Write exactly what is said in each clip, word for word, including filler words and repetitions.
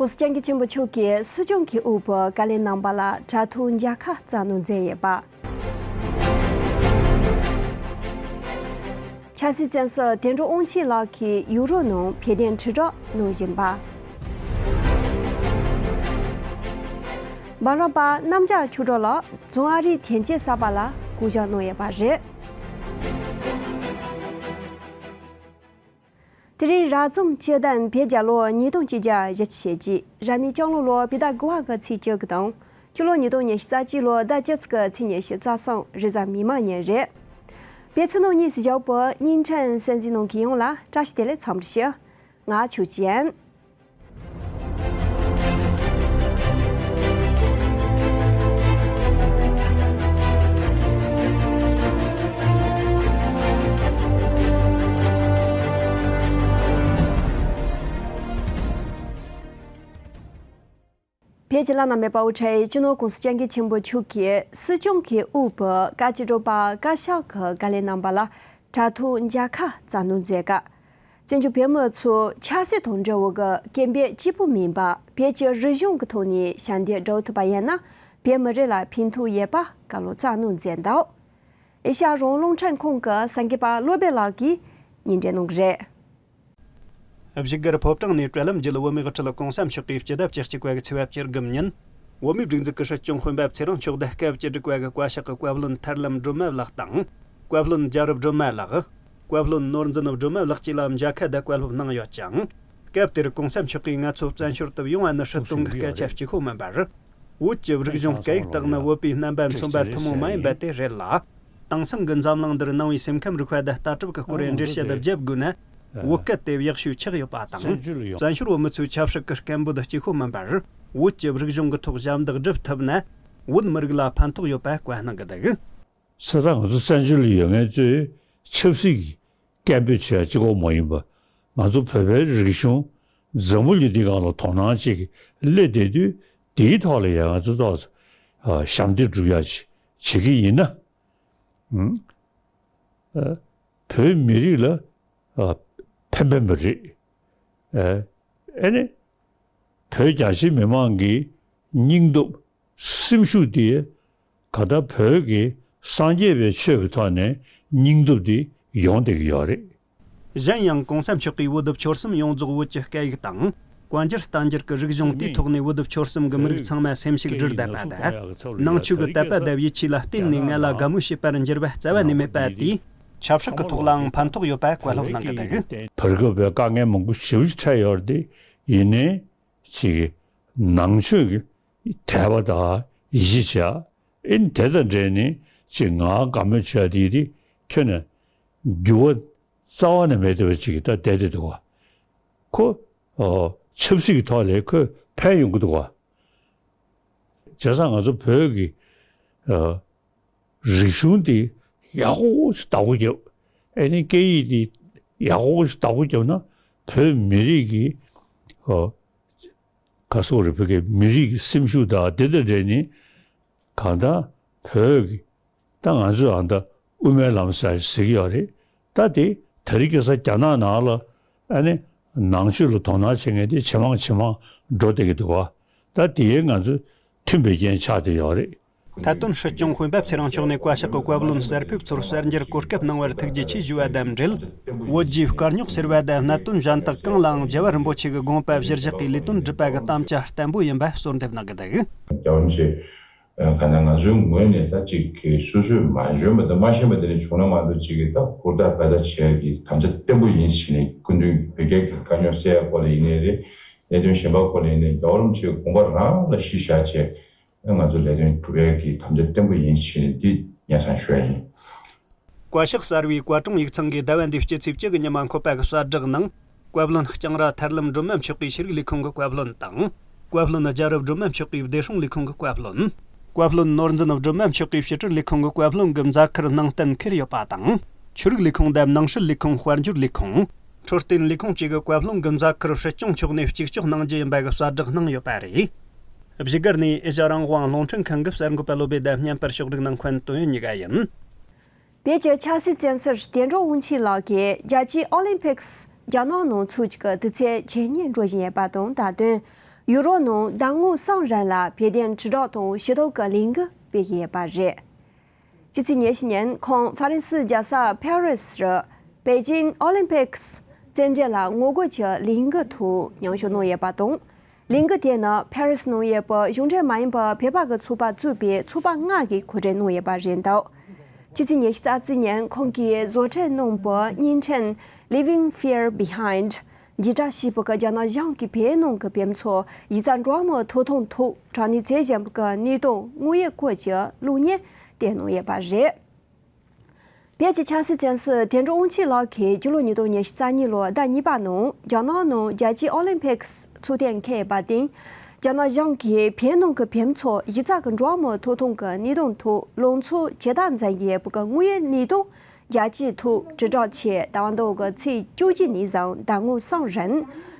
༸གོང་ས་༸སྐྱབས་མགོན་ཆེན་པོ་མཆོག་གིས་སྲིད་སྐྱོང་གི་དབུ་བོད་བཀའ་བློན་རྣམ་པ་ལ་དྲ་ཐོག་མཇལ་ཁ་བསྩལ་གནང་མཛད་ཡོད་པ། ཆབ་སྲིད་བཙོན་ཟུར་དོན་གྲུབ་དབང་ཆེན་ལགས་ཀྱིས་ཡུ་རོབ་ནང་བོད་དོན་དྲིལ་བསྒྲགས་གནང་བཞིན་པ། འབུམ་རམས་པ་གནམ་ལྕགས་ཆོས་གྲགས་ལགས་རྫོང་ཨ་རིའི་དོན་གཅོད་གསར་པ་ལ་བསྐོ་གཞག་གནང་ཡོད་པ་རེད། དེ་རིང་རབ་བྱུང་སྤྱི་ཟླ་བརྒྱད་པའི་རྒྱལ་ལོ་ཉིས་སྟོང་ཆིག་བརྒྱ་བཞི་བཅུ་ཞེ་གཅིག་རབ་གནས་སྤྱི་ལོ་ལོ་བོད་ཟླ་དགུ་པ་གི་ཚེས་བཅུ་དགུ་དང་། སྤྱི་ལོ་ཉིས་སྟོང་ཉི་ཤུ་རྩ་གཅིག་ལོ་ཟླ་བཅུ་གཅིག་གི་ཚེས་ཉི་ཤུ་རྩ་གསུམ་རེས་གཟའ་མིག་དམར་ཉིན་རེད། བོད་ཕྱི་ནང་གཉིས་སུ་བཞུགས་པའི་བརྙན་འཕྲིན་གསན་གཟིགས་གནང་མཁན་ཡོངས་ལ་བཀྲ་ཤིས་བདེ་ལེགས་འཚམས་འདྲི་ཞུ། ང་ཆོས་ཅན། བོད་ཀྱི་བླ་ན་མེད་པ་དབུ་ཁྲིད་སྤྱི་ནོར་༸གོང་ས་༸སྐྱབས་མགོན་ཆེན་པོ་མཆོག་གིས་སྲིད་སྐྱོང་གི་དབུ་བོད་བཀའ་སྤྱི་བགྲེས་པ་བཀའ་ཤག་གི་བཀའ་བློན་རྣམ་པ་ལ་དྲ་ཐོག་མཇལ་ཁ་བསྩལ་གནང་མཛད་སྐབས། བཙན་བྱོལ་བོད་མི་ཚོས་ཆབ་སྲིད་དང་འབྲེལ་བའི་སྐད་འབོད་གཅིག་པུ་མིན་པར་བོད་ཀྱི་རིག་གཞུང་གི་ཐོག་ནས་ཞབས་འདེགས་སྒྲུབ་ཐུབ་པ་ཡིན་ན་བོད་མི་རིགས་ལ་ཕན་ཐོགས་ཡོད་པ་བཀའ་སློབ་བསྩལ་གནང་མཛད་འདུག་ཨེ་ཤ་ཡ་རང་དབང་རླུང་འཕྲིན་ཁང་གི་གསར་འགོད་པ་བློ་བྷེ་ལགས་ཀྱིས་སྙན་སྒྲོན་གནང་གི་རེད། བཞུགས་སྒར་ཕོ་བྲང་ནས་དྲ་ལམ་བརྒྱུད་བོད་མིའི་དབུ་ཁྲིད་༸གོང་ས་མཆོག་གིས་སྤྱི་ཟླ་བཅུ་གཅིག་པ་གི་ཚེས་པ་བཅུ་དགུ་ཉིན། བོད་མིའི་སྒྲིག་འཛུགས་ཀྱི་སྲིད་སྐྱོང་དཔོན་པོ་ཚེ་རིང་མཆོག་དང་སྐབས་བཅུ་དྲུག་པ་གི་བཀའ་ཤག་གི་བཀའ་བློན་ཐར་ལམ་སྒྲོལ་མ་ལགས་དང་། བཀའ་བློན་རྒྱལ་རབས་སྒྲོལ་མ་ལགས། བཀའ་བློན་ནོར་འཛིན་སྒྲོལ་མ་ལགས་བཅས་ལ་མཇལ་ཁ་དང་བཀའ་སློབ་གནང་ཡོད་ཅིང་། སྐབས་དེར་༸གོང་ས་མཆོག་གིས་ང་ཚོ་བཙན་བྱོལ་དུ་ཡོང་བ་ནི་སྲིད་དོན་གྱི་སྐད་ཆ་གཅིག་པོ་མིན་པར། བོད་ཀྱི་རིག་གཞུང་སྐད་ཡིག་དག་ནི་བོད་པའི་རྣམ་པ་མཚོན་པ་ཐུན་མོང་མ་ཡིན་པ་དེ་རེད་ལ། དེང་སང་གི་འཛམ་གླིང་འདིར་ནང་པའི་སེམས་ཁམས་རིག་པ་དང་ལྟ་གྲུབ་ཀྱི་སྐོར་འགྲེལ་བཤད་བརྒྱབ་དགོས་ན། བོད་སྐད་དེ་ཡག་ཤོས་ཆགས་ཡོད་པ་དང་། བཙན་བྱོལ་བོད་མི་ཚོའི་ཆབ་སྲིད་ཀྱི་སྐད་འབོད་གཅིག་པོ་མིན་པར། བོད་ཀྱི་རིག་གཞུང་གི་ཐོག་ཞབས་འདེགས་སྒྲུབ་ཐུབ་ན། བོད་མི་རིགས་ལ་ཕན་ཐོགས་ཡོད་པ་བཀའ་གནང་གི་འདུག་ས་ད་ང་ཚོ་བཙན་བྱོལ་ལ་ཡོད་མཁན་ཚོས་ཆབ་སྲིད་ཀྱི་སྐད་འབོད་བྱེད་ཡ་གཅིག་པོ་མ་ཡིན་པ། ང་ཚོ་བོད་པའི་རིག་གཞུང་འཛམ་བུ་གླིང་འདིའི་སྒང་ལ་དོ་སྣང་ཅིག་སླེབས་བསྡད་དུས། དེའི་ཐོག་ལ་ཡང་ང་ཚོ་ཏོག་ཙམ་ཞབས་འདེགས་སྒྲུབ་ཡ་ཅིག་བྱེད་ཀྱི་ཡིན་ན། ཨ། བོད་མི་རིགས་ལ་ཨ་ཕན་པ་མ་རེད། ཨ་ཨ་ནི་བོད་རྒྱ་ཆེ་མི་མང་གི་སྙིང་སྟོབས་སེམས་ཤུགས་དེ་ག་ད་བོད་ཀྱི་སངས་རྒྱས་པའི་ཆོས་ཀྱི་ཐོག་ནས་སྙིང་སྟོབས་དེ་ཡོང་བསྡད་ཀྱི་ཡོད་རེད། གཞན་ཡང་༸གོང་ས་མཆོག་གིས་བོད་ཆོལ་གསུམ་ཡོངས་རྫོགས་བོད་ཀྱི་སྐད་ཡིག་དང་། གོ་འགྱུར་གཏམ་འགྱུར་གྱི་རིག་གཞུང་དེའི་ཐོག་ནས་བོད་ཆོལ་གསུམ་གྱི་མི་རིགས་ཚང་མ་སེམས་ཤུགས་སྒྲིལ་བསྡད་པ་དང་། ནང་ཆོས་ཀྱི་དད་པ་དང་ཡིད་ཆེས་ལ་བརྟེན་ནས་ང་ལ་དགའ་མོས་བྱེད་པར་འགྱུར་བ་རྩ་བ་ནས་མེད་པ་དེས། ཆབ་སྲིད་ཀྱི་ཐོག་ལའང་ཕན་ཐོགས་ཡོད་པ་བཀའ་སློབ་གནང་གི་འདུག་བར་སྐབས་པའི་དཀའ་ངལ་མང་པོ་ཞེ་པོ་ཅིག་འཕྲད་ཡོད་རེད་དེ། ཡིན་ནའི་ཅིག་ནང་ཆོས་ཀྱི་དད་པ་དང་ཡིད་ཆེས་བྱ། ཨེ་ནི་དེ་དང་འབྲེལ་ནས་ཅིག་ང་དགའ་མོས་བྱ་དེ་དེ་ཁྱོན་ནས་འགྱུར་བ་རྩ་བ་ནས་མེད་བསྡད་པ་ཅིག་ད་བསྡད་བསྡད་འདུག་བ། ཁོ་ཨོ་ཆབ་སྲིད་ཀྱི་ཐོག་ལ་ཁོས་ཕན་ཡོང་གི་འདུག་བ། བྱས་ཙང་ང་ཚོ་བོད་ཀྱི་ཨོ་རིག་གཞུང་དེ་ཡག་པོ་ཞིག་བདག་པོ་རྒྱབ། ཨེ་ནི་སྐད་ཡིག་དེ་ཡག་པོ་ཞིག་བདག་པོ་རྒྱབ་ན་བོད་མི་རིགས་ཀྱི་ཨོ་ག་སོག་རེ་བོད་ཀྱི་མི་རིགས་ཀྱི་སེམས་ཤུགས་དང་དེ་དང་འབྲེལ་ནས་གང་ལྟར་བོད་ཀྱི་ད་ང་ཚོས་ཨ་ད་དབུ་མའི་ལམ་ཟེར་ཟེར་གྱི་ཡོད་རེད། ད་དེ་དེ་རིང་ཁ་སང་རྒྱ་ནག་ནང་ལ་ཨ་ནི་ནང་ཆོས་ལ་དོ་སྣང་བྱེད་མཁན་དེ་ཇེ་མང་ཇེ་མང་འགྲོ་བསྡད་ཀྱི་འདུག་བ། ད་དེ་ང་ཚོས་མཐུན་པའི་རྐྱེན་ཆགས་བསྡད་ཡོད་རེད། མཐའ་དོན་སྲིད་སྐྱོང་དཔོན་པོ་ཚེ་རིང་མཆོག་ནས་བཀའ་ཤག་གི་བཀའ་བློན་གསར་ཕེབས་ཚོར་གསར་འགྱུར་གོ་སྐབས་གནང་བར་ཐུགས་རྗེ་ཆེ་ཞུ་བ་དང་འབྲེལ། བོད་རྒྱའི་དཀའ་རྙོག་སེལ་བ་དང་གནད་དོན་གཞན་དག་གང་ལའང་རྒྱལ་བ་རིན་པོ་ཆེ་གི་དགོངས་པ་གཞིར་བཞག་གིས་ལས་དོན་སྒྲུབ་པ་གི་དམ་བཅའ་བརྟན་པོ་ཡིན་པ་གསོལ་འདེབས་གནང་གི་འདུག་རྒྱལ་བ་རིན་པོ་ཆེ། གང་ལྟར་ང་ཚོའི་ངོས་ནས་ད་ཅིག་གི་སོ་སོས་མ་འཇོན་པ་དང་མ་ཤེས་པ་དེ་འདྲ་བྱུང་ན་མ་གཏོགས་ཅིག་གི་ད་ཧུར་ཐག་འབད་ཐག་བྱེད་ཡ་གི་དམ་བཅའ་བརྟན་པོ་ཡིན་ཟེར་ནས། སྐུ་མདུན་བོད་རྒྱའི་དཀའ་རྙོག་སེལ་ཡ་སྐོར་ལ་ཡིན་ནའི་རེད། ལས་དོན་གཞན་པ་སྐོར་ལ་ཡིན་ནའི་རྒྱལ་བ་རིན་པོ་ཆེའི་དགོངས་པ་རང་ལ་གཞི་བཞག་བྱས། ང་ཚོ་ལས་དོན་སྒྲུབ་ཡ་གི་དམ་བཅའ་བརྟན་པོ་ཡིན་ཟེར་ནས་འདི་སྙན་སེང་ཞུ་ཡ་ཡིན། བཀའ་ཤག་གསར་བའི་བཀའ་དྲུང་ཡིག་ཚང་གིས་ཟླ་བ་འདིའི་སྤྱི་ཚེས་བཅུ་གི་ཉི་མ་འཁོད་པ་གི་གསལ་བསྒྲགས་ནང་། བཀའ་བློན་ལྕང་ར་ཐར་ལམ་སྒྲོལ་མ་མཆོག་གིས་ཤེས་རིག་ལས་ཁུངས་ཀྱི་བཀའ་བློན་དང་། བཀའ་བློན་རྒྱལ་རབས་སྒྲོལ་མ་མཆོག་གིས་བདེ་སྲུང་ལས་ཁུངས་ཀྱི་བཀའ་བློན། བཀའ་བློན་ནོར་འཛིན་སྒྲོལ་མ་མཆོག་གིས་ཕྱི་དྲིལ་ལས་ཁུངས་ཀྱི་བཀའ་བློན་གྱི་མཛད་ཁུར་ནང་གཏན་འཁེལ་ཡོད་པ་དང་། ཆོས་རིག་ལས་ཁུངས་དང་ནང་སྲིད་ལས་ཁུངས། དཔལ་འབྱོར་ལས་ཁུངས། འཕྲོད་བསྟེན་ལས་ཁུངས་བཅས་ཀྱི་བཀའ་བློན་གྱི་མཛད་ཁུར་སྲིད་སྐྱོང་མཆོག་ནས་གཅིག་ལྕོགས་གནང་རྒྱུ་ཡིན་པ་གི་གསལ་བསྒྲགས་གནང་ཡོད་པ་རེད། བཞུགས་སྒར་ནས་ཨེ་ཤ་ཡ་རང་དབང་རླུང་འཕྲིན་ཁང་གི་གསར་འགོད་པ་བློ་བྷེ་དང་བརྙན་པར་ཕྱོགས་སྒྲིག་གནང་མཁན་ཏོང་ཡོན་གཉིས་ཀ་ཡིན། བོད་ཀྱི་ཆབ་སྲིད་བཙོན་ཟུར་དོན་གྲུབ་དབང་ཆེན་ལགས་ཀྱིས་རྒྱལ་སྤྱིའི་ཨོ་ལིམ་ཕིག་སི་རྒྱ་ནག་ནང་འཚོགས་རྒྱུ་གི་དུས་ཚོད་ཇེ་ཉེ་འགྲོ་བཞིན་ཡོད་པ་དང་། ད་དུང་ ཡུ་རོབ་ནང་ཟླ་ངོ་གསུམ་རིང་ལ་བོད་དོན་དྲིལ་བསྒྲགས་དང་ཞུ་གཏུག་གི་ལས་འགུལ་སྤེལ་གྱི་ཡོད་པ་རེད། ཕྱི་ཚེས་ཉི་ཤུ་ཉིན་ཁོང་ཧྥ་རན་སིའི་རྒྱལ་ས་ཕ་རི་སི་རུ་པེ་ཅིང་ཨོ་ལིམ་པིག་སི་རྩེད་འགྲན་ལ་ངོ་རྒོལ་གྱི་ལས་འགུལ་ཐོག་མཉམ་ཞུགས་གནང་ཡོད་པ་དང་། ལས་འགུལ་དེ་ནི་ཕ་རི་སི་ནང་ཡོད་པའི་གཞུང་འབྲེལ་མ་ཡིན་པའི་བོད་པ་གི་ཚོགས་པ་གཙོས་པའི་ཚོགས་པ་ལྔ་གིས་གོ་སྒྲིག་གནང་ཡོད་པ་རེད་འདུག་ཕྱི་ཚེས་ཉི་ཤུ་རྩ་གཅིག་ཉིན་ཁོང་གིས་བཟོ་སྐྲུན་གནང་བའི་བརྙན་འཕྲིན་Leaving Fear Behind འཇིགས་སྐྲག་ཞེས་པ་གི་རྒྱ་ནག་གཞུང་གིས་བོད་ནང་གི་བོད་མི་ཚོ་ཡིག་ཚགས་འདྲ་མིན་ཐོབ་ཐང་ཐོག་དྲག་གནོན་བྱེད་བཞིན་པ་གི་གནད་དོན་དངོས་ཡོད་སྐོར་གྱི་གློག་བརྙན་བསྟན་གནང་ཡོད་པ་རེད། བོད་ཀྱི་ཆབ་སྲིད་བཙོན་ཟུར་དོན་གྲུབ་དབང་ཆེན་ལགས་ཀྱིས་སྤྱི་ལོ་ཉིས་སྟོང་ཉི་ཤུ་རྩ་གཉིས་ལོའི་ཟླ་གཉིས་པ་ནང་རྒྱ་ནག་ནང་རྒྱལ་སྤྱིའི་ཨོ་ལིམ་པིག་སི་ཚོགས་ཐེངས་འཁེལ་ཡོད་པ་དེ། རྒྱ་ནག་གཞུང་གིས་བོད་ནང་གི་བོད་མི་ཚོ་ཡིག་ཚགས་ཀྱི་འགྲོ་བ་མིའི་ཐོབ་ཐང་གི་གནད་དོན་ཐོག་ལངས་ཕྱོགས་ཇི་ལྟར་འཛིན་གྱི་ཡོད་པ་གི་དངོས་ཡོད་གནས་སྟངས་རྒྱལ་སྤྱིའི་ཐོག་དྲིལ་བསྒྲགས་ཆེད་ད་བར་དུ་གི་ཚེས་བཅུ་གཅིག་ནས་བཟུང་ཟླ་ངོ་གསུམ་རིང་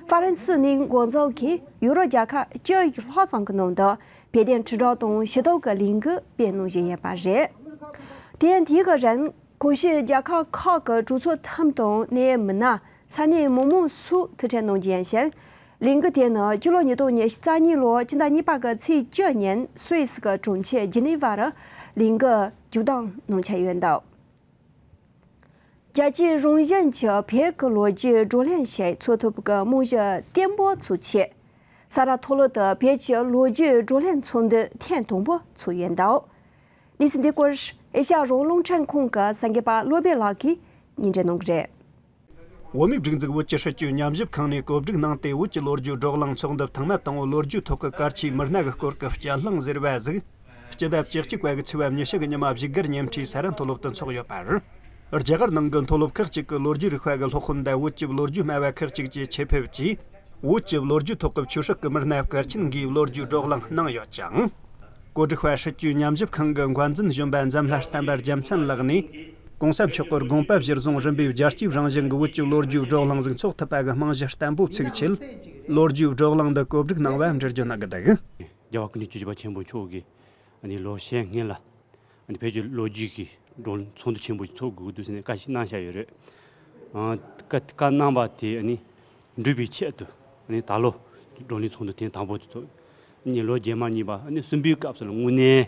ཧྥ་རན་སི་ནས་འགོ་འཛུགས་ཀྱིས་ཡུ་རོབ་རྒྱལ་ཁབ་བཅུ་ཡི་ལྷག་ཙམ་གྱི་ནང་དུ་བོད་དོན་དྲིལ་བསྒྲགས་དང་ཞུ་གཏུག་གི་ལས་འགུལ་སྤེལ་གནང་བཞིན་ཡོད་པ་རེད། དེ་ཡང་དེའི་གི་རིང་གོང་ཞུས་རྒྱལ་ཁབ་ཁག་གི་གྲོས་ཚོགས་ཐམ་དང་གནད་ཡོད་མི་སྣ་ས་གནས་མི་མང་སོགས་ཐུག་འཕྲད་གནང་རྒྱུ་ཡིན་ཞིང་། ལས་འགུལ་དེ་ནི་སྤྱི་ལོ་ཉིས་སྟོང་ཉི་ཤུ་རྩ་གཉིས་ལོའི་སྤྱི་ཟླ་གཉིས་པ་གི་ཚེས་བཅུ་ཉིན་སུད་སི་གི་གྲོང་ཁྱེར་ཇི་ནི་ཝ་རུ་ལས་འགུལ་མཇུག་བསྡོམས་གནང་འཆར་ཡོད་འདུག་རྒྱལ་སྤྱིའི་རང་བཞིན་གྱི་བོད་ཀྱི་ལོ་རྒྱུས་བགྲོ་གླེང་ཞིག་འཚོགས་ཐུབ་པའི་རྨང་གཞི་བརྟན་པོ་ཚུགས་ཆེད། ས་རཱ་མཐོ་སློབ་ཏུ་བོད་ཀྱི་ལོ་རྒྱུས་བགྲོ་གླེང་ཚོགས་འདུ་ཐེངས་དང་པོ་ཚོགས་ཡོད་འདུག་གནས་ཚུལ་འདི་སྐོར་ཨེ་ཤ་ཡ་རང་དབང་རླུང་འཕྲིན་ཁང་གི་གསར་འགོད་པ་བློ་བྷེ་ལགས་ཀྱིས་སྙན་སྒྲོན་གནང་གི་རེད། བོད་མིའི་སྒྲིག་འཛུགས་བོད་ཀྱི་སྲིད་བྱུས་ཉམས་ཞིབ་ཁང་ནས་བཀོད་སྒྲིག་གནང་སྟེ། བོད་ཀྱི་ལོ་རྒྱུས་བགྲོ་གླེང་ཚོགས་འདུ་ཐེངས་མ་དང་པོ་ལོ་རྒྱུས་ཐོག་གི་གལ་ཆེའི་མི་སྣ་གི་སྐོར་གྱི་དཔྱད་གླེང་ཟེར་བ་ཟིག་སྤྱི་ཟླ་བཅུ་གཅིག་པ་གི་ཚེས་པ་ཉི་ཤུ་གི་ཉི་མ་བཞུགས་སྒར་ཉེ་འཁྲིས་ས་རཱ་མཐོ་སློབ་ཏུ་འཚོགས་ཡོད་པ་རེད། རྒྱ་གར་ནང་གི་མཐོ་སློབ་ཁག་ཅིག་གི་ལོ་རྒྱུས་རིག་པ་གི་སློབ་དཔོན་དང་བོད་ཀྱི་ལོ་རྒྱུས་སྨྲ་བ་ཁག་ཅིག་བཅས་ཆེད་ཕེབས་ཀྱིས། བོད་ཀྱི་ལོ་རྒྱུས་ཐོག་གི་ཆོས་སྲིད་ཀྱི་མི་སྣ་གལ་ཆེན་འགའི་ལོ་རྒྱུས་བགྲོ་གླེང་གནང་ཡོད་ཅིང་། གོ་སྒྲིག་པ་སྲིད་བྱུས་ཉམས་ཞིབ་ཁང་གི་འགོ་འཛིན་གཞོན་པ་འཛམ་ལྷ་བསྟན་པ་རྒྱལ་མཚན་ལགས་ནས། གོང་ས་མཆོག་གི་དགོངས་པ་གཞིར་བཟུང་རིམ་པས་རྒྱལ་སྤྱིའི་རང་བཞིན་གྱི་བོད་ཀྱི་ལོ་རྒྱུས་བགྲོ་གླེང་ཟིག་འཚོགས་ཐུབ་པ་གི་རྨང་གཞི་བརྟན་པོ་ཚུགས་ཆེད། ལོ་རྒྱུས་བགྲོ་གླེང་འདི་གོ་སྒྲིག་གནང་བ་འགྲེལ་བརྗོད་གནང་གི་འདུག་རྒྱལ་བ་ཀུན་ལེགས་ཆོས་རྗེ་རྒྱལ་བ་ཆེན་པོ་མཆོག་གིས་ཨ་ནི་ལོ་ཤས་སྔོན་ལ་ཨ་ནི་བོད་ཀྱི་ལོ་རྒྱུས་ཀྱི་བགྲོ་གླེང་ཚོགས་འདུ་ཆེན་པོ་ཞིག་འཚོགས་དགོས་འདུག་ཟེར་ནས་བཀའ་ཞིག་གནང་བཞག་ཡོད་རེད། ཨ་བཀའ་བཀའ་གནང་བ་དེ་ཨ་ནི་འགྲུབ་པའི་ཆེད་དུ་ཨ་ནི་ད་ལོ་བགྲོ་གླེང་ཚོགས་འདུ་ཐེངས་དང་པོ་དེ་ཚོགས། ཨ་ནི་ལོ་རྗེས་མ་གཉིས་པ་ཨ་ནི་གསུམ་པའི་སྐབས་སུ་ལ་དངོས་གནས་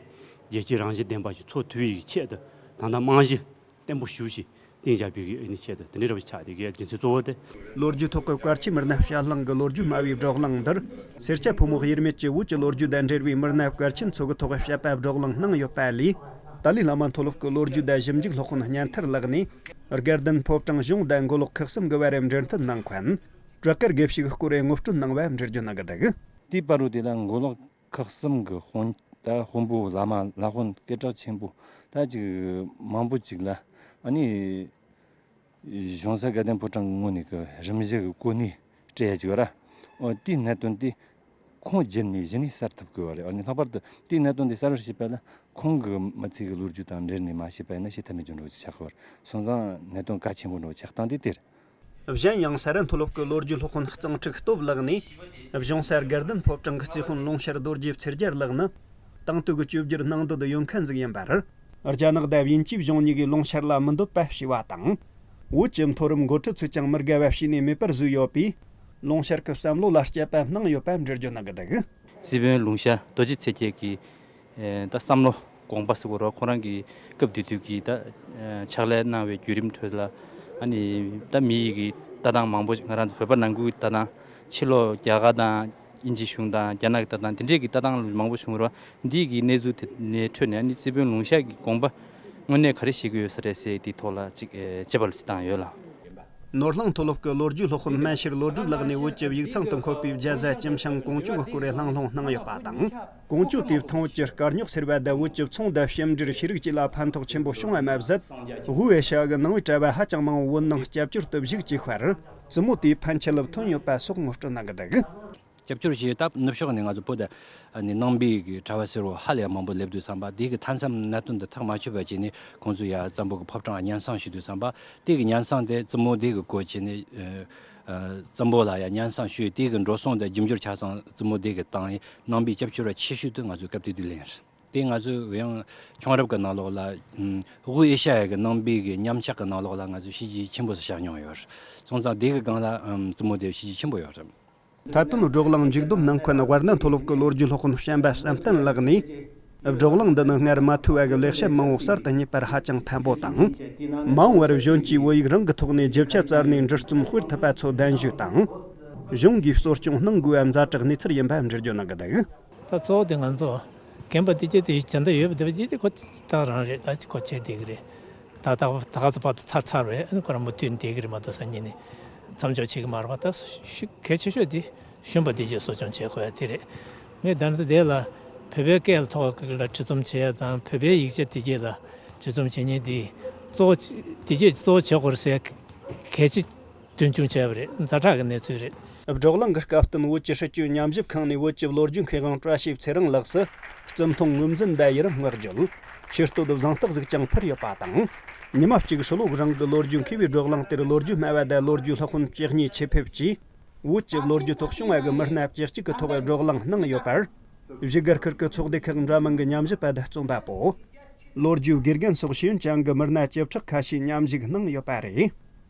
རྒྱལ་སྤྱིའི་རང་བཞིན་ལྡན་པ་ཞིག་འཚོགས་ཐུབ་པའི་ཆེད་དུ་ད་ལྟ་རྨང་གཞི་བརྟན་པོ་ཞིག་གཏིང་ཟབ་པའི་ཨ་ནི་ཆེད་དུ་དེ་འདྲའི་ར་བ་ཆགས་བསྡད་ཀྱི་རྒྱུ་མཚན་གཙོ་བོ་དེ། ལོ་རྒྱུས་ཐོག་གི་གལ་ཆེའི་མི་སྣ་དཔྱད་གླེང་གི་ལོ་རྒྱུས་སྨྲ་བའི་བགྲོ་གླེང་འདིར། སེར་སྐྱ་ཕོ་མོ་དབྱེར་མེད་ཀྱིས་བོད་ཀྱི་ལོ་རྒྱུས་དང་འབྲེལ་བའི་མི་སྣ་གལ་ཆེན་ཚོ་གི་ཐོག་དཔྱད་པ་བགྲོ་གླེང་གནང་ཡོད་པ་ལས། ཏཱ་ལའི་བླ་མ་མཐོ་སློབ་ཀྱི་ལོ་རྒྱུས་དང་ཞིབ་འཇུག་སློབ་དཔོན་བསྙེན་ཐར་ལགས་ནས། དགའ་ལྡན་ཕོ་བྲང་གཞུང་དང་མགོ་ལོག་ཁག་གསུམ་གྱི་བར་འབྲེལ་མཐུད་གནང་མཁན། བྲག་དཀར་དགེ་བཤེས་ཀྱི་སྐོར་ངོ་སྤྲོད་གནང་བ་འགྲེལ་བརྗོད་གནང་གི་འདུག་དེའི་བར་དུ་དེ་ལ་མགོ་ལོག་ཁག་གསུམ་གྱི་དཔོན། ད་དཔོན་པོ་བླ་མ་ལྷ་དཔོན་སྐད་གྲགས་ཆེན་པོ་ད་ཅིག་མང་པོ་ཅིག་ལ་ཨ་ནི་གཞུང་ས་དགའ་ལྡན་ཕོ་བྲང་གི་ངོས་ནས་ཀྱི་རིམ་བཞི་གི་གོ་གནས་སྤྲད་ཡ་ཅིག་ཡོད་ར། འོ་དེའི་གནད་དོན་དེ་ཁོང་བརྒྱུད་ནས་གཞི་ནས་གསལ་ཐུབ་དགོས་པ་རེད། ཨ་ནི་ལྷག་པར་དུ་དེའི་གནད་དོན་དེ་གསལ་བར་བྱེད་པ་ལ་ཁོང་གི་མི་ཚེ་གི་ལོ་རྒྱུས་དང་འབྲེལ་ནས་མ་ཤེས་པ་ཡིན་ན་ཤེས་ཐབས་མེད་རྒྱུ་འགྲོ་ཅིག་ཆགས་ཀྱི་ཡོད་རེད། སོང་ཙང་གནད་དོན་གལ་ཆེན་པོ་འགྲོ་ཆགས་སྟངས་དེ་དེ་རེད། གཞན་ཡང་ས་རཱ་མཐོ་སློབ་ཀྱི་ལོ་རྒྱུས་སློབ་དཔོན་གཙང་ཁྲིག་སྟོབས་ལགས་ནས། གཞུང་སར་དགའ་ལྡན་ཕོ་བྲང་གི་རྩིས་དཔོན་ལུང་ཤར་རྡོ་རྗེ་ཚེ་རྒྱལ་ལགས་ནི། དེང་དུས་ཀྱི་བཅོས་བསྒྱུར་གནང་འདོད་ཡོད་མཁན་ཟིག་ཡིན་པར། རྒྱ་ནག་དང་དབྱིན་ཇིའི་གཞུང་གཉིས་ཀྱིས་ལུང་ཤར་ལ་མི་འདོད་པ་བྱས་པ་དང་། བོད་ཀྱི་མཐོ་རིམ་འགོ་ཁྲིད་ཚོས་ཀྱང་མི་དགའ་བ་བྱས་ནས་མེད་པར་བཟོས་ཡོད་པས། ལུང་ཤར་གྱི་བསམ་བློ་ལ་དཔྱད་པ་གནང་ཡོད་པ་འགྲེལ་བརྗོད་གནང་གི་འདུག་རྩིས་དཔོན་ལུང་ཤར་རྡོ་རྗེ་ཚེ་རྒྱལ་གྱིས། ཨེ། ད་བསམ་བློ་དགོངས་པ་ཟེར་དགོས་རེད། ཁོ་རང་གིས་སྐབས་དེ་དུས་ཀྱི་ད་ཕྱག་ལས་གནང་བའི་བརྒྱུད་རིམ་ཁྲོད་ལ་ཨ་ནི་ད་མི་ཡི་གི་ལྟ་སྟངས་མང་པོ་ཞིག་ང་རང་ཚོ་བོད་པ་ནང་ཁུལ་གྱི་ལྟ་སྟངས་ཕྱི་ལོགས་རྒྱ་གར་དང་དབྱིན་ཇི་གཞུང་དང་རྒྱ་ནག་གི་ལྟ་སྟངས་དེ་འདྲས་ཀྱི་ལྟ་སྟངས་མང་པོ་བྱུང་རེད་བ། འདི་གི་གནས་ཚུལ་དེ་ནས་ཁྲོད་ནས་ཨ་ནི་རྩིས་དཔོན་ལུང་ཤར་གྱི་དགོངས་པ་དངོས་གནས་ག་རེ་བཞེས་ཀྱི་ཡོད་ས་རེད་ཟེར་དེའི་ཐོག་ལ་ཅིག་ཨེ། དཔྱད་པ་ཅིག་བཏང་ཡོད་ལ། ནོར་གླིང་མཐོ་སློབ་ཀྱི་ལོ་རྒྱུས་སློབ་དཔོན་སྨན་ཤེར་བློ་གྲོས་ལགས་ནས་བོད་ཀྱི་ཡིག་ཚང་དུ་འཁོད་པའི་རྒྱལ་བཟའ་ཀྱིམ་ཤང་ཀོང་ཇོ་གི་སྐོར་གླེང་སློང་གནང་ཡོད་པ་དང་། ཀོང་ཇོ་དེས་ཐང་བོད་ཀྱི་དཀར་རྙོག་ཟེར་བ་དང་བོད་ཀྱི་ཚོང་དང་ཕྱི་འབྲེལ་ཤེས་རིག་བཅས་ལ་ཕན་ཐོགས་ཆེན་པོ་བྱུང་བ་མ་ཟད། དབུས་ཨེ་ཤ་ཡ་གི་ནང་པའི་གྲྭ་པ་ཧ་ཅང་མང་བོ་བོད་ནང་སྐྱབས་བཅོལ་དུ་བཞུགས་ཀྱི་བར། བཙུན་མོ་དེའི་ཕན་ཆད་ལ་ཐོན་ཡོད་པ་སོགས་ངོ་སྤྲོད་གནང་གི་འདུག་སྐྱབས་བཅོལ་ཞེས་སྟབས་ནུབ་ཕྱོགས་ནས་ང་ཚོ་བོད་དང་ནང་པའི་གི་གྲྭ་པ་ཟེར་བ་ཧ་ལས་མང་པོ་སླེབས་དུས་ཙམ་པ། དེ་གི་མཐའ་མཚམས་གནད་དོན་དེ་ཐག་མ་ཆོད་པ་བྱས་ནས་ཁོང་ཚོ་ཡར་བཙན་པོ་གི་ཕོ་བྲང་སྙན་སེང་ཞུ་དུས་ཙམ་པ། དེ་གི་སྙན་སེང་དེ་བཙུན་མོ་དེ་གི་སྐོར་བྱས་ནས་ཨ་ཨ་བཙན་པོ་ལ་ཡར་སྙན་སེང་ཞུས། དེ་གི་འགྲོ་སོང་དེ་རྒྱབ་སྐྱོར་ཆ་ཚང་བཙུན་མོ་དེ་གི་བཏང་ནས་ནང་པའི་སྐྱབས་བཅོལ་བ་ཆེ་ཤོས་དེ་ང་ཚོའི་སྐབས་དེ་དུས་ལེན། དེ་ང་ཚོས་ཡང་ཁྱུང་རབས་ཀྱི་ནང་ལོགས་ལ་ཨ་དབུས་ཨེ་ཤ་ཡ་གི་ནང་པའི་གི་མཉམ་གཤིབ་ཀྱི་ནང་ལོགས་ལ་ང་ཚོས་བྱས་རྗེས་ཆེན་པོ་ཞིག་བཞག་མྱོང་ཡོད། སོང་ཙང་དེ་གི་སྒང་ལ་ཨ་བཙུན་མོ་དེ་བྱས་རྗེས་ཆེན་པོ་ཡོད་རེད། མཐའ་དོན་བགྲོ་གླེང་མཇུག་བསྡོམས་གནང་མཁན་ཝར་ན་མཐོ་སློབ་ཀྱི་ལོ་རྒྱུས་སློབ་དཔོན་བྱམས་པ་བསམ་གཏན་ལགས་ནས། བགྲོ་གླེང་འདི་ནི་སྔར་མ་ཐོས་པ་གི་ལེགས་བཤད་མང་བོ་གསར་དུ་རྙེད་པར་ཧ་ཅང་ཕན་པོ་དང་། མ་འོངས་པར་གཞོན་སྐྱེས་བོད་ཡིག་རང་གི་ཐོག་ནས་རྒྱུ་ཆ་བཙལ་ནས་འབྲི་རྩོམ་སྤེལ་ཐུབ་པ་ཚོ་གདན་ཞུ་དང་། གཞུང་གིས་གསོ་སྐྱོང་གནང་དགོས་པ་ཛ་དྲག་གནས་ཚུལ་ཡིན་པ་འགྲེལ་བརྗོད་གནང་གི་འདུག། ད་གཙོ་བོ་དེ་ང་ཚོ་རྒན་པ་དེ་གྱད་དེ་སྦྱོང་བརྡར་ཡོད་པ་དེ་བ་དེ་དེ་ཁོ་ད་རང་རེད། ད་ཁོ་བྱེད་བསྡད་ཀྱི་རེད། ད་ད་ད་ག་ཚོད་བར་དུ་ཚར་ཚར་བས་ཁོ་རང་མུ་མཐུད་བསྡད་ཀྱི་རེད་མ་གཏོགས་སང་ཉིན་ནས་མཚམས་འཇོག་བྱེད་ཀྱི་མ་རེད་པ། ད་ཤུགས་གལ་ཆེ་ཤོས་དེ་གཞོན་པ་དེ་གྱད་གསོ་སྐྱོང་བྱེད་དགོས་ཡ་དེ་རེད། ངས་ད་ནི་དེ་ལ་བོད་པའི་སྐད་ལ་ཐོག་གི་ལ་འབྲི་རྩོམ་བྱེད་ཡ་དང་བོད་པའི་ཡིག་ཆ་དེ་གྱད་ལ་འབྲི་རྩོམ་བྱེད་མཁན་དེ་གཙོ་བོ་དེ་གྱད་གཙོ་བོ་བྱེད་དགོས་རེད་ཟེར་ཡ་གལ་ཆེ། དོན་ཆུང་བྱས་པ་རེད། ཛ་དྲག་གི་གནས་ཚུལ་རེད། བགྲོ་གླེང་གི་སྐབས་བསྟུན་བོད་ཀྱི་སྲིད་བྱུས་ཉམས་ཞིབ་ཁང་ནས་བོད་ཀྱི་ལོ་རྒྱུས་མཁས་དབང་བཀྲ་ཤིས་ཚེ་རིང་ལགས་སུ་རྩིས་མཐོང་ངོས་འཛིན་དང་ཡི་རང་བསྔགས་བརྗོད། ཆེ་བསྟོད་གཟེངས་རྟགས་ཟིག་ཀྱང་ཕུལ་ཡོད་པ་དང་། ཉི་མ་གཅིག་ཧྲིལ་བོ་རིང་གི་ལོ་རྒྱུས་མཁས་པའི་བགྲོ་གླེང་དེར་ལོ་རྒྱུས་སྨྲ་བ་དང་ལོ་རྒྱུས་སློབ་དཔོན་བཅུ་གཉིས་ཆེད་ཕེབས་ཀྱིས། བོད་ཀྱི་ལོ་རྒྱུས་ཐོག་བྱུང་བ་གི་མི་སྣ་བཅུ་གཅིག་གི་ཐོག་བགྲོ་གླེང་གནང་ཡོད་པར། བཞུགས་སྒར་ཁུལ་གྱི་ཚོགས་སྡེ་ཁག་འདྲ་མིན་གྱི་ཉམས་ཞིབ་པ་དང་རྩོམ་པ་པོ། ལོ་རྒྱུས་དགེ་རྒན་སོགས་ཤེས་ཡོན་ཅན་གྱི་མི་སྣ་བཅུ་ཕྲག་ཁ་ཤས་མཉམ་ཞུགས་གནང་ཡོད་པ་རེད།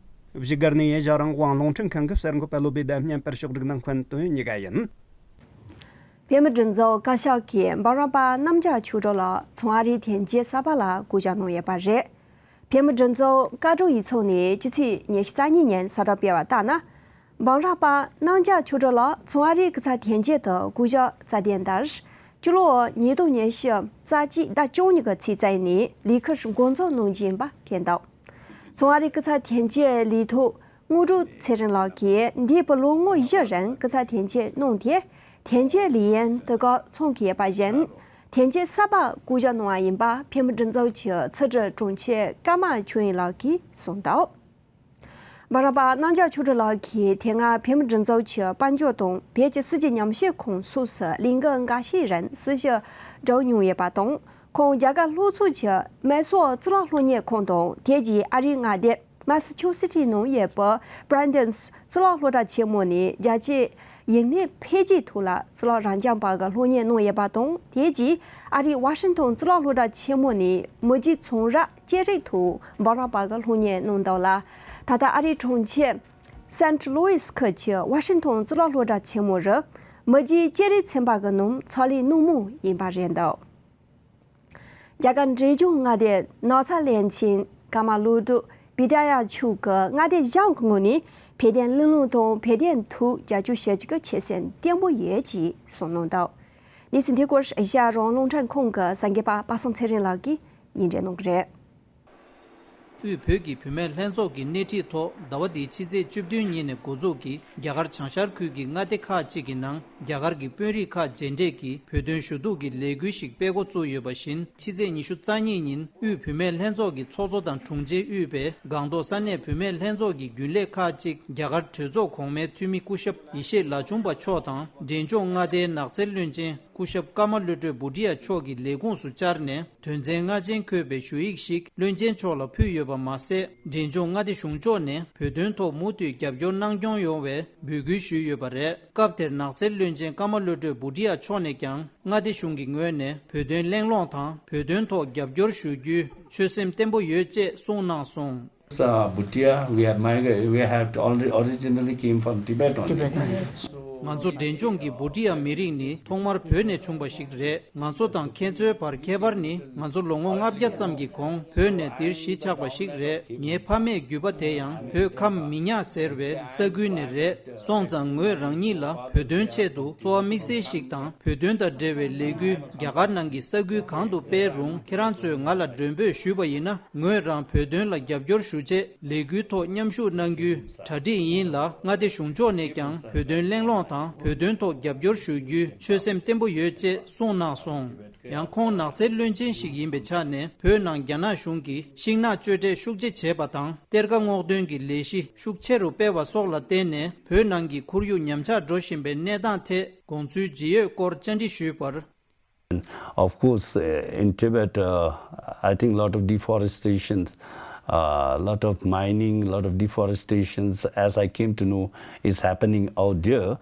བཞུགས་སྒར་ནས་ཡེ་ཞ་རང་དབང་རླུང་འཕྲིན་ཁང་གི་གསར་འགོད་པ་བློ་བྷེ་དང་བརྙན་པར་ཕྱོགས་སྒྲིག་གནང་མཁན་དོན་གཉིས་ཀ་ཡིན། བོད་མིའི་སྒྲིག་འཛུགས་བཀའ་ཤག་གིས་འབུམ་རམས་པ་རྣམ་རྒྱལ་ཆོས་སྒྲོན་ལགས་ཚོང་ཨ་རིའི་ཐོན་སྐྱེད་གསར་པ་ལ་བསྐོ་གཞག་གནང་ཡོད་པ་རེད། བོད་མིའི་སྒྲིག་འཛུགས་བཀའ་དྲུང་ཡིག་ཚང་ནས་ཕྱི་ཚེས་ཉི་ཤུ་རྩ་གཉིས་ཉིན་གསལ་བསྒྲགས་སྤེལ་བ་ལྟར་ན། འབུམ་རམས་པ་རྣམ་རྒྱལ་ཆོས་སྒྲོན་ལགས་ཚོང་ཨ་རིའི་སྐུ་ཚབ་ཐོན་སྐྱེད་དུ་བསྐོ་གཞག་སྩལ་དོན་ལྟར། སྤྱི་ལོ་ཉིས་སྟོང་ཉི་ཤུ་རྩ་གཅིག་ཟླ་བཅུ་གཉིས་ཀྱི་ཚེས་རྩ་ནས་ལས་ཁུར་འགོ་འཛུགས་གནང་རྒྱུ་ཡིན་པ་བསྟན་འདུག། ཚོང་ཨ་རིའི་སྐུ་ཚབ་ཐོན་སྐྱེད་ལས་ཐོག་དངོས་གྲུབ་ཚེ་རིང་ལགས་ཀྱིས་འདས་པའི་ལོ་ངོ་བཞི་རིང་སྐུ་ཚབ་ཐོན་སྐྱེད་གནང་སྟེ། ཐོན་སྐྱེད་ལས་ཡུན་དུས་བཀག་ཚང་གི་ཡོད་པ་བཞིན། ཐོན་སྐྱེད་གསར་པ་བསྐོ་གཞག་གནང་བ་ཡིན་པ་བོད་མིའི་སྒྲིག་འཛུགས་ཀྱི་ཕྱི་དྲིལ་དྲུང་ཆེ་ཀརྨ་ཆོས་དབྱིངས་ལགས་ཀྱིས་གསུངས་འདུག། འབུམ་རམས་པ་རྣམ་རྒྱལ་ཆོས་སྒྲོན་ལགས་ཀྱིས་དེ་སྔ་བོད་མིའི་སྒྲིག་འཛུགས་ཀྱི་དཔལ་འབྱོར་དང་བོད་ཀྱི་སྲིད་ཀྱི་ཉམས་ཞིབ་ཁང་སོགས་སུ་ལས་འགུལ་འགའ་ཤས་རིང་སྲི་ཞུ་སྒྲུབ་མྱོང་ཡོད་པ་དང་། ཁོང་རྒྱ་གར་ལྷོ་ཕྱོགས་ཀྱི་མེ་སོར་གཙུག་ལག་སློབ་གཉེར་ཁང་དང་དེ་རྗེས་ཨ་རིའི་མངའ་སྡེ་མ་སི་ཆུ་སི་ཊི་ནང་ཡོད་པའི་Brandeis་གཙུག་ལག་སློབ་གྲྭ་ཆེན་མོ་ནས་རྒྱལ་སྤྱིའི་ཡིག་སྣོད་འཕེལ་རྒྱས་ཐོག་ལ་གཙུག་ལག་རང་སྦྱངས་པ་གི་སློབ་གཉེར་གནང་ཡོད་པ་དང་། དེ་རྗེས་ཨ་རིའི་ཝ་ཤིང་ཊོན་གཙུག་ལག་སློབ་གྲྭ་ཆེན་མོ་ནས་མི་རྗེ་ཚོང་ར་སྐྱེལ་རིགས་ཐོག་འབུམ་རམས་པ་གི་སློབ་གཉེར་གནང་འདུག་ལ། ད་ལྟ་ཨ་རིའི་གྲོང་ཁྱེར་སེན་ཊི་ལུའི་སི་ཁུལ་གྱི་ཝ་ཤིང་ཊོན་གཙུག་ལག་སློབ་གྲྭ་ཆེན་མོ་རུ་མི་རྗེ་སྐྱེལ་རིགས་ཚན་པ་གི་ནང་ཚོགས་ལས་སྣེ་མོ་ཡིན་པ་རེད་འདུག། རྒྱ་གར་འབྲས་ལྗོངས་མངའ་སྡེའི་ནགས་ཚལ་བློན་ཆེན་ཀརྨ་བློ་གྲོས་བི་ཏྲ་ཡ་མཆོག་གིས་མངའ་སྡེ་གཞུང་གི་ངོས་ནས་བོད་དོན་གླེང་སློང་དང་བོད་དོན་ཐོག་རྒྱབ་སྐྱོར་བྱེད་རྒྱུ་གི་ཆོད་སེམས་བརྟན་པོ་ཡོད་ཅེས་གསུངས་གནང་འདུག། གནས་ཚུལ་འདི་སྐོར་ཨེ་ཤ་ཡ་རང་དབང་རླུང་འཕྲིན་ཁང་གི་གསར་འགོད་པ་པ་སངས་ཚེ་རིང་ལགས་ཀྱིས་སྙན་སྒྲོན་གནང་གི་རེད། དབུས་བོད་ཀྱི་བུད་མེད་ལྷན་ཚོགས་ཀྱི་སྣེ་ཁྲིད་ཐོག་ཟླ་བ་འདིའི་ཕྱི་ཚེས་བཅུ་བདུན་ཉིན་ནས་འགོ་འཛུགས་ཀྱིས་རྒྱ་གར་བྱང་ཤར་ཁུལ་གྱི་མངའ་སྡེ་ཁག་ཅིག་གི་ནང་རྒྱ་གར་གྱི་དཔོན་རིགས་ཁག་མཇལ་འཕྲད་ཀྱིས་བོད་དོན་ཞུ་གཏུག་གི་ལས་འགུལ་ཞིག་སྤེལ་འགོ་བཙུགས་ཡོད་པ་བཞིན། ཕྱི་ཚེས་ཉི་ཤུ་རྩ་གཉིས་ཉིན་དབུས་བུད་མེད་ལྷན་ཚོགས་ཀྱི་ཚོགས་གཙོ་དང་དྲུང་ཆེ་དབུས་པས་སྒང་ཏོག་ས་གནས་བུད་མེད་ལྷན་ཚོགས་ཀྱི་རྒྱུན་ལས་ཁག་ཅིག་རྒྱ་གར་གྲོས་ཚོགས་གོང་མའི་འཐུས་མི་སྐུ་ཞབས་ཡེ་ཤེས་ལ་ཆུང་པ་མཆོག་དང་། འབྲས་ལྗོངས་མངའ་སྡེའི་ནགས་ཚལ་བློན་ཆེན་སྐུ་ཞབས་ཀརྨ་བློ་གྲོས་བྷུ་ཏི་ཡ་མཆོག་གི་ལས་ཁུངས་སུ་བཅར་ནས། དོན་ཚན་ལྔ་ཅན་འཁོད་པའི་ཞུ་ཡིག་ཞིག་བློན་ཆེན་མཆོག་ལ་ཕུལ་ཡོད་པ་མ་ཟད། འབྲས་ལྗོངས་མངའ་སྡེ་གཞུང་ཕྱོགས་ནས་བོད་དོན་ཐོག་མུ་མཐུད་རྒྱབ་སྐྱོར་གནང་སྐྱོང་ཡོང་བའི་འབོད་སྐུལ་ཞུས་ཡོད་པ་རེད། སྐབས་དེར་ནགས་ཚལ་བློན་ཆེན་ཀརྨ་བློ་གྲོས་བྷུ་ཏི་ཡ་མཆོག་ནས་ཀྱང་། མངའ་སྡེ་གཞུང་གི་ངོས་ནས་བོད་དོན་གླེང་སློང་དང་བོད་དོན་ཐོག་རྒྱབ་སྐྱོར་ཞུ་རྒྱུའི་ཆོད་སེམས་བརྟན་པོ་ཡོད་ཅེས་གསུངས་གནང་སོང་། So, Bhutia, we have migra- we have already originally came from Tibet only. Tibet. So, ང་ཚོ་འབྲས་ལྗོངས་ཀྱི་བྷུ་ཏི་ཡ་མི་རིགས་ནི་ཐོག་མར་བོད་ནས་བྱུང་བ་ཞིག་རེད། ང་ཚོ་དང་ཁྱེད་ཚོའི་བར་ཁྱད་པར་ནི། ང་ཚོ་ལོ་ངོ་ལྔ་བརྒྱ་ཙམ་གྱི་གོང་བོད་ནས་འདིར་གཞིས་ཆགས་པ་ཞིག་རེད། ངའི་ཕ་མེས་རྒྱུད་པ་དེ་ཡང་བོད་ཁམས་མི་ཉག་ཟེར་བའི་ས་ཁུལ་ནས་རེད། སོང་ཙང་ངོས་རང་ཉིད་ལ་བོད་དོན་ཆེད་དུ་འཚོ་བ་དམིགས་བསལ་ཞིག་དང་། བོད་དོན་དང་འབྲེལ་བའི་ལས་འགུལ་རྒྱ་གར་ནང་གི་ས་ཁུལ་གང་དུ་སྤེལ་རུང་། ཁྱེད་རང་ཚོས་ང་ལ་མགྲོན་འབོད་ཞུས་པ་ཡིན་ན། ངོས་རང་བོད་དོན་ལ་རྒྱབ་སྐྱོར་ཞུ་ཆེད་ལས་འགུལ་ཐོག་མཉམ་ཞུགས་གནང་རྒྱུའི་གྲ་སྒྲིག་ཡིན་ལ། མངའ་སྡེ་གཞུང་ཕྱོགས་ནས་ཀྱང་བོད་དོན་གླེང་སློང་དང་བོད་དོན་ཐོག་རྒྱབ་སྐྱོར་ཞུ་རྒྱུའི་ཆོད་སེམས་བརྟན་པོ་ཡོད་ཅེས་གསུངས་གནང་སོང་། ཡང་ཁོང་ནགས་ཚལ་བློན་ཆེན་ཞིག་ཡིན་པའི་ཆ་ནས། བོད་ནང་རྒྱ་ནག་གཞུང་གིས་ཤིང་ནགས་གཅོད་འབྲེག་ཤུགས་ཆེ་བྱས་པ་དང་། གཏེར་ཁ་སྔོག་འདོན་གྱི་ལས་གཞི་ཤུགས་ཆེ་རུ་སྤེལ་བ་སོགས་ལ་བརྟེན་ནས། བོད་ནང་གི་ཁོར་ཡུག་ཉམས་ཆག་འགྲོ་བཞིན་པའི་གནས་སྟངས་ཐད་དགོངས་ཚུལ་ཇི་ཡོད་སྐོར་བཅར་འདྲི་ཞུས་པར། Of course, uh, in Tibet, uh, I think lot of deforestation, uh, lot of mining, lot of deforestations, as I came to know, is happening out there.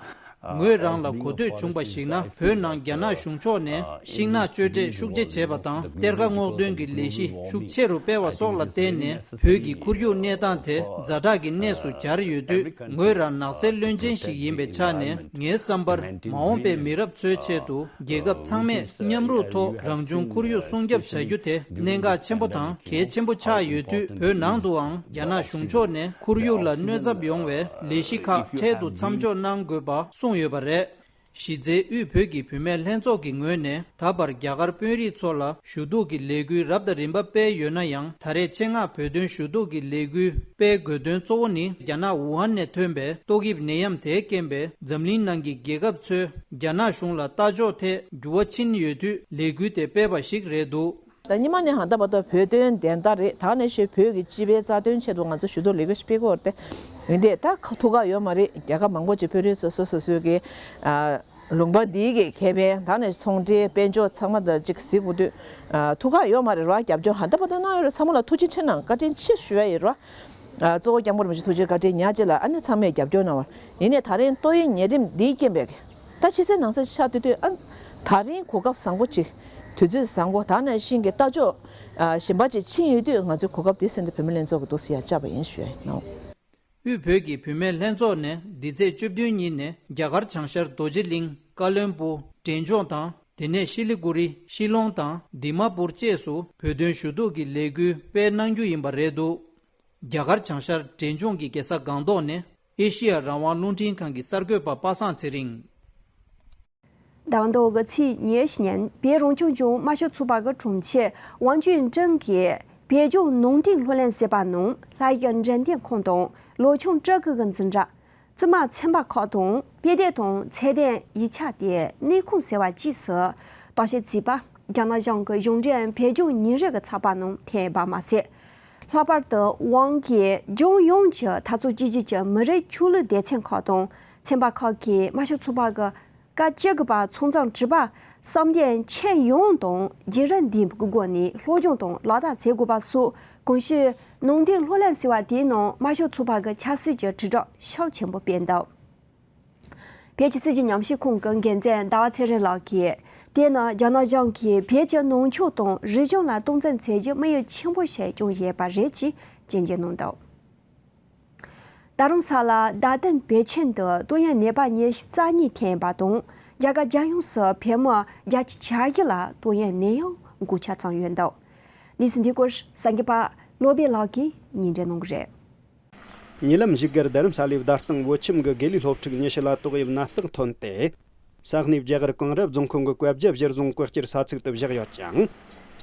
ངོས་རང་ལ་གོ་ཐོས་བྱུང་བ་ཞིག་ན། བོད་ནང་རྒྱ་ནག་གཞུང་ཕྱོགས་ནས་ཤིང་ནགས་གཅོད་འབྲེག་ཤུགས་ཆེ་བྱས་པ་དང་། གཏེར་ཁ་སྔོག་འདོན་གྱི་ལས་གཞི་ཤུགས་ཆེ་རུ་སྤེལ་བ་སོགས་ལ་བརྟེན་ནས། བོད་ཀྱི་ཁོར་ཡུག་གནས་སྟངས་དེ་ཛ་དྲག་གི་གནས་སུ་གྱར་ཡོད་དུས། ངོས་རང་ནགས་ཚལ་བློན་ཆེན་ཞིག་ཡིན་པའི་ཆ་ནས། ངའི་བསམ་པར་མ་འོངས་པའི་མི་རབས་ཚོའི་ཆེད་དུ། རྒྱལ་ཁབ་ཚང་མས་མཉམ་རུབ་ཐོག་རང་བྱུང་ཁོར་ཡུག་སྲུང་སྐྱོབ་བྱ་རྒྱུ་དེ་གནད་འགག་ཆེན་པོ་དང་གལ་ཆེན་པོ་ཆགས་ཡོད་དུས། བོད་ནང་དུའང་རྒྱ་ནག་གཞུང་ཕྱོགས་ནས་ཁོར་ཡུག་ལ་གནོད་ཚབས་ཡོང་བའི་ལས་གཞི་ཁག་འཕྲལ་དུ་མཚམས་འཇོག་གནང་དགོས་པ་གསུངས་ཡོད་པ་རེད། གཞི་རྩའི་དབུས་བོད་ཀྱི་བུད་མེད་ལྷན་ཚོགས་ཀྱི་ངོས་ནས། ད་བར་རྒྱ་གར་དཔོན་རིགས་ཚོ་ལ་ཞུ་གཏུག་གི་ལས་འགུལ་རབ་དང་རིམ་པ་སྤེལ་ཡོད་ན་ཡང་། ད་རེས་ཆེད་མངགས་བོད་དོན་ཞུ་གཏུག་གི་ལས་འགུལ་སྤེལ་དགོས་དོན་གཙོ་བོ་ནི། རྒྱ་ནག་ཝུ་ཧན་ནས་ཐོན་པའི་ཏོག་དབྱིབས་ནད་ཡམས་དེའི་རྐྱེན་པས། འཛམ་གླིང་ནང་གི་རྒྱལ་ཁབ་ཚོས་རྒྱ་ནག་གཞུང་ལ་ལྟ་ཕྱོགས་ཐད་འགྱུར་བ་ཕྱིན་ཡོད་དུས། ལས་འགུལ་དེ་སྤེལ་བ་ཞིག་རེད་འདུག། ད་སྔོན་མ་ནས་ཧ་ད་བར་དུ་བོད་དོན་བདེན་མཐའ་རེད། ད་ནས་ཤོད་བོད་ཀྱི་སྤྱི་པའི་རྩ་དོན་ཆེད་དུ་ང་ཚོ་ཞུ་གཏུག་ལས་འགུལ་ཞིག་སྤེལ་གྱི་ཡོད་རེད་དེ། ཡིན་དེ་ད་ཁ་ཐུག་ག་ཡོད་མ་རེད། རྒྱལ་ཁབ་མང་པོ་ཅིག་དཔོན་རིགས་ཚོ་སོ་སོ་སོའི་གི་ཨ་ལུང་པ་འདིའི་གི་ཁེ་ཕན། ད་ནས་ཚོང་འབྲེལ་དཔལ་འབྱོར་ཚང་མ་ད་ཅིག་གཟིགས་དགོས་དུས། ཨ་ཐུག་ག་ཡོད་མ་རེད་ར། རྒྱབ་སྐྱོར་ཧ་ད་བར་དུ་གནང་ཡོད་རེད། ཚང་མ་ལ་ཐུགས་རྗེ་ཆེ་གནང་། བཀའ་དྲིན་ཆེ་ཞུ་ཡ་ཡིན་ར། ཨ་གཙོ་བོ་སྐྱབས་མགོན་རིན་པོ་ཆེ་ཐུགས་རྗེ་བཀའ་དྲིན་ཉག་གཅིག་ལ། ཨ་ནི་ཚང་མས་རྒྱབ་སྐྱོར་གནང་བ་ཡིན་ནས། ད་རིང་ཏོག་དབྱིབས་ནད་རིམས་འདིའི་རྐྱེན་པས། ད་ཕྱི་གསལ་ནང་གསལ་ཆགས་དུས་དུས། ཨ་ད་རིང་གོ་སྐབས་བཟང་པོ་ཅིག། དུས་ཚོད་བཟང་པོ། ད་ནང་བཞིན་གྱི་ལྟ་ཕྱོགས་ཨ་གཞན་པ་ཅིག་ཕྱིན་ཡོད་དུས། ང་ཚོས་གོ་སྐབས་དེ་བསམ་དུས་བུད་མེད་ལྷན་ཚོགས་ཀྱི་འདུག་སེ་ཡར་བཅར་བ་ཡིན་ཞུ་ཡ་ཡིན་ནོ། དབུས་བོད་ཀྱི་བུད་མེད་ལྷན་ཚོགས་ནས་འདི་ཚེས་བཅུ་བདུན་ཉིན་ནས་རྒྱ་གར་བྱང་ཤར་རྡོ་རྗེ་གླིང་། ཀ་བློན་སྦུག། འབྲས་ལྗོངས་དང་། དེ་ནས་ཤི་ལི་གུ་རི། ཤི་ལོང་དང་། དི་མ་པུར་བཅས་སུ་བོད་དོན་ཞུ་གཏུག་གི་ལས་འགུལ་སྤེལ་གནང་རྒྱུ་ཡིན་པ་རེད་འདུག། རྒྱ་གར་བྱང་ཤར་འབྲས་ལྗོངས་ཀྱི་རྒྱལ་ས་སྒང་ཏོག་ནས་ཨེ་ཤེ་ཡ་རང་དབང་རླུང་འཕྲིན་ཁང་གི་གསར་འགོད་པ་པ་སངས་ཚེ་རིང་། ཟླ་བ་འདིའི་ཚེས་ཉེར་བཞི་ཉིན་བོད་རང་སྐྱོང་ལྗོངས་དམར་ཤོག་ཚོགས་པ་གི་དྲུང་ཆེ་ཝང་ཅུན་ཀྲེང་གིས་བོད་ལྗོངས་ནང་བསྟན་སློབ་གླིང་ཟེར་བ་ནང་ལྷ་ཡུལ་འགྲེམས་སྟོན་ཁང་དང་ལོ་ཆུང་སྤྲུལ་སྐུ་གི་འཛིན་གྲྭ། བཙུན་མ་ཚན་པ་ཁག་དང་དཔེ་དེབ་དང་ཚད་ལྡན་ཡིག་ཆ་དེ་གནས་ཁང་ཟེར་བ་བཅས་སུ་བརྟག་ཞིབ་བྱས་པ། རྒྱ་ནག་གཞུང་གི་གཞུང་འབྲེལ་བོད་ལྗོངས་ཉིན་རེ་གི་ཚགས་པར་ནང་ཐོན་པ་མ་ཟད། ལྷག་པར་དུ་ཝང་གིས་ལྗོངས་ཡོངས་ཀྱི་འཐབ་ཕྱོགས་གཅིག་གྱུར་གྱི་མི་རིགས་ཆོས་ལུགས་སྡེ་ཚན་ཁག་དང་ཚན་པ་ཁག་གིས་དམར་ཤོག་ཚོགས་པ་གི་སྐབས་བཅུ་དགུ་པ་ཚང་འཛོམས་དྲུག་པ་བསམ་གཏན་ཁྱོན་ཡོངས་དང་རྒྱུན་རིང་ལྡན་པའི་སྒོ་ནས་སློབ་སྦྱོང་དང་ལག་བསྟར་བྱེད་དགོས་པ་སོགས། གོང་ཞུས་ནང་བསྟན་སློབ་གླིང་ཟེར་བ་དེའི་ནང་དམར་ཤོག་ཚོགས་པ་གི་ཆབ་སྲིད་ཀྱི་དྲིལ་བསྒྲགས་ཤུགས་ཆེན་པོ་སྤེལ་འདུག། བོད་ཀྱི་སྲིད་ཀྱི་ཉམས་ཞིབ་ཁང་གི་འགན་འཛིན་ཟླ་བ་ཚེ་རིང་ལགས་ཀྱིས། དེ་ནི་རྒྱ་ནག་གཞུང་གིས་བོད་ཀྱི་ནང་ཆོས་དང་རིག་གཞུང་ལ་སྟངས་འཛིན་བྱེད་རྒྱུ་དམིགས་ཡུལ་ཆེན་པོ་ཞིག་བསྐྱངས་ཡོད་པ་རེད་ཅེས་སྐྱོན་བརྗོད་གནང་འདུག། ད་རུང་ས་ལ་རྡ་སྟེང་བོད་ཆེན་དུ་ཏོག་དབྱིབས་ནད་པ་ཉི་ཤུ་རྩ་གཉིས་ཐོན་པ་དང་། རྒྱ་གར་རྒྱལ་ཡོངས་སུ་བོད་མི་བརྒྱད་ཅུ་གྱ་བཞི་ལ་ཏོག་དབྱིབས་ནད་ཡམས་འགོས་ཆ་ཚང་ཡོད་འདུག། གནས་ཚུལ་འདིའི་སྐོར་གསར་འགོད་པ་བློ་བྷེ་ལགས་ཀྱིས་སྙན་སྒྲོན་གནང་གི་རེད། ཉེ་ལམ་བཞུགས་སྒར་རྡ་རམ་ས་ལའི་བརྡ་སྟེང་བོད་ཁྱིམ་གྱི་དགེ་ལས་སློབ་ཕྲུག་ཉི་ཤུ་ལ་ཏོག་དབྱིབས་ནད་རྟགས་ཐོན་ཏེ། ས་གནས་རྒྱ་གར་གངས་རི་རྫོང་ཁོངས་ཀྱི་བཀའ་བརྒྱད་གཞིར་བཟུང་གོས་སྐྱེལ་ས་ཚིགས་དུ་བཞག་ཡོད་ཅིང་།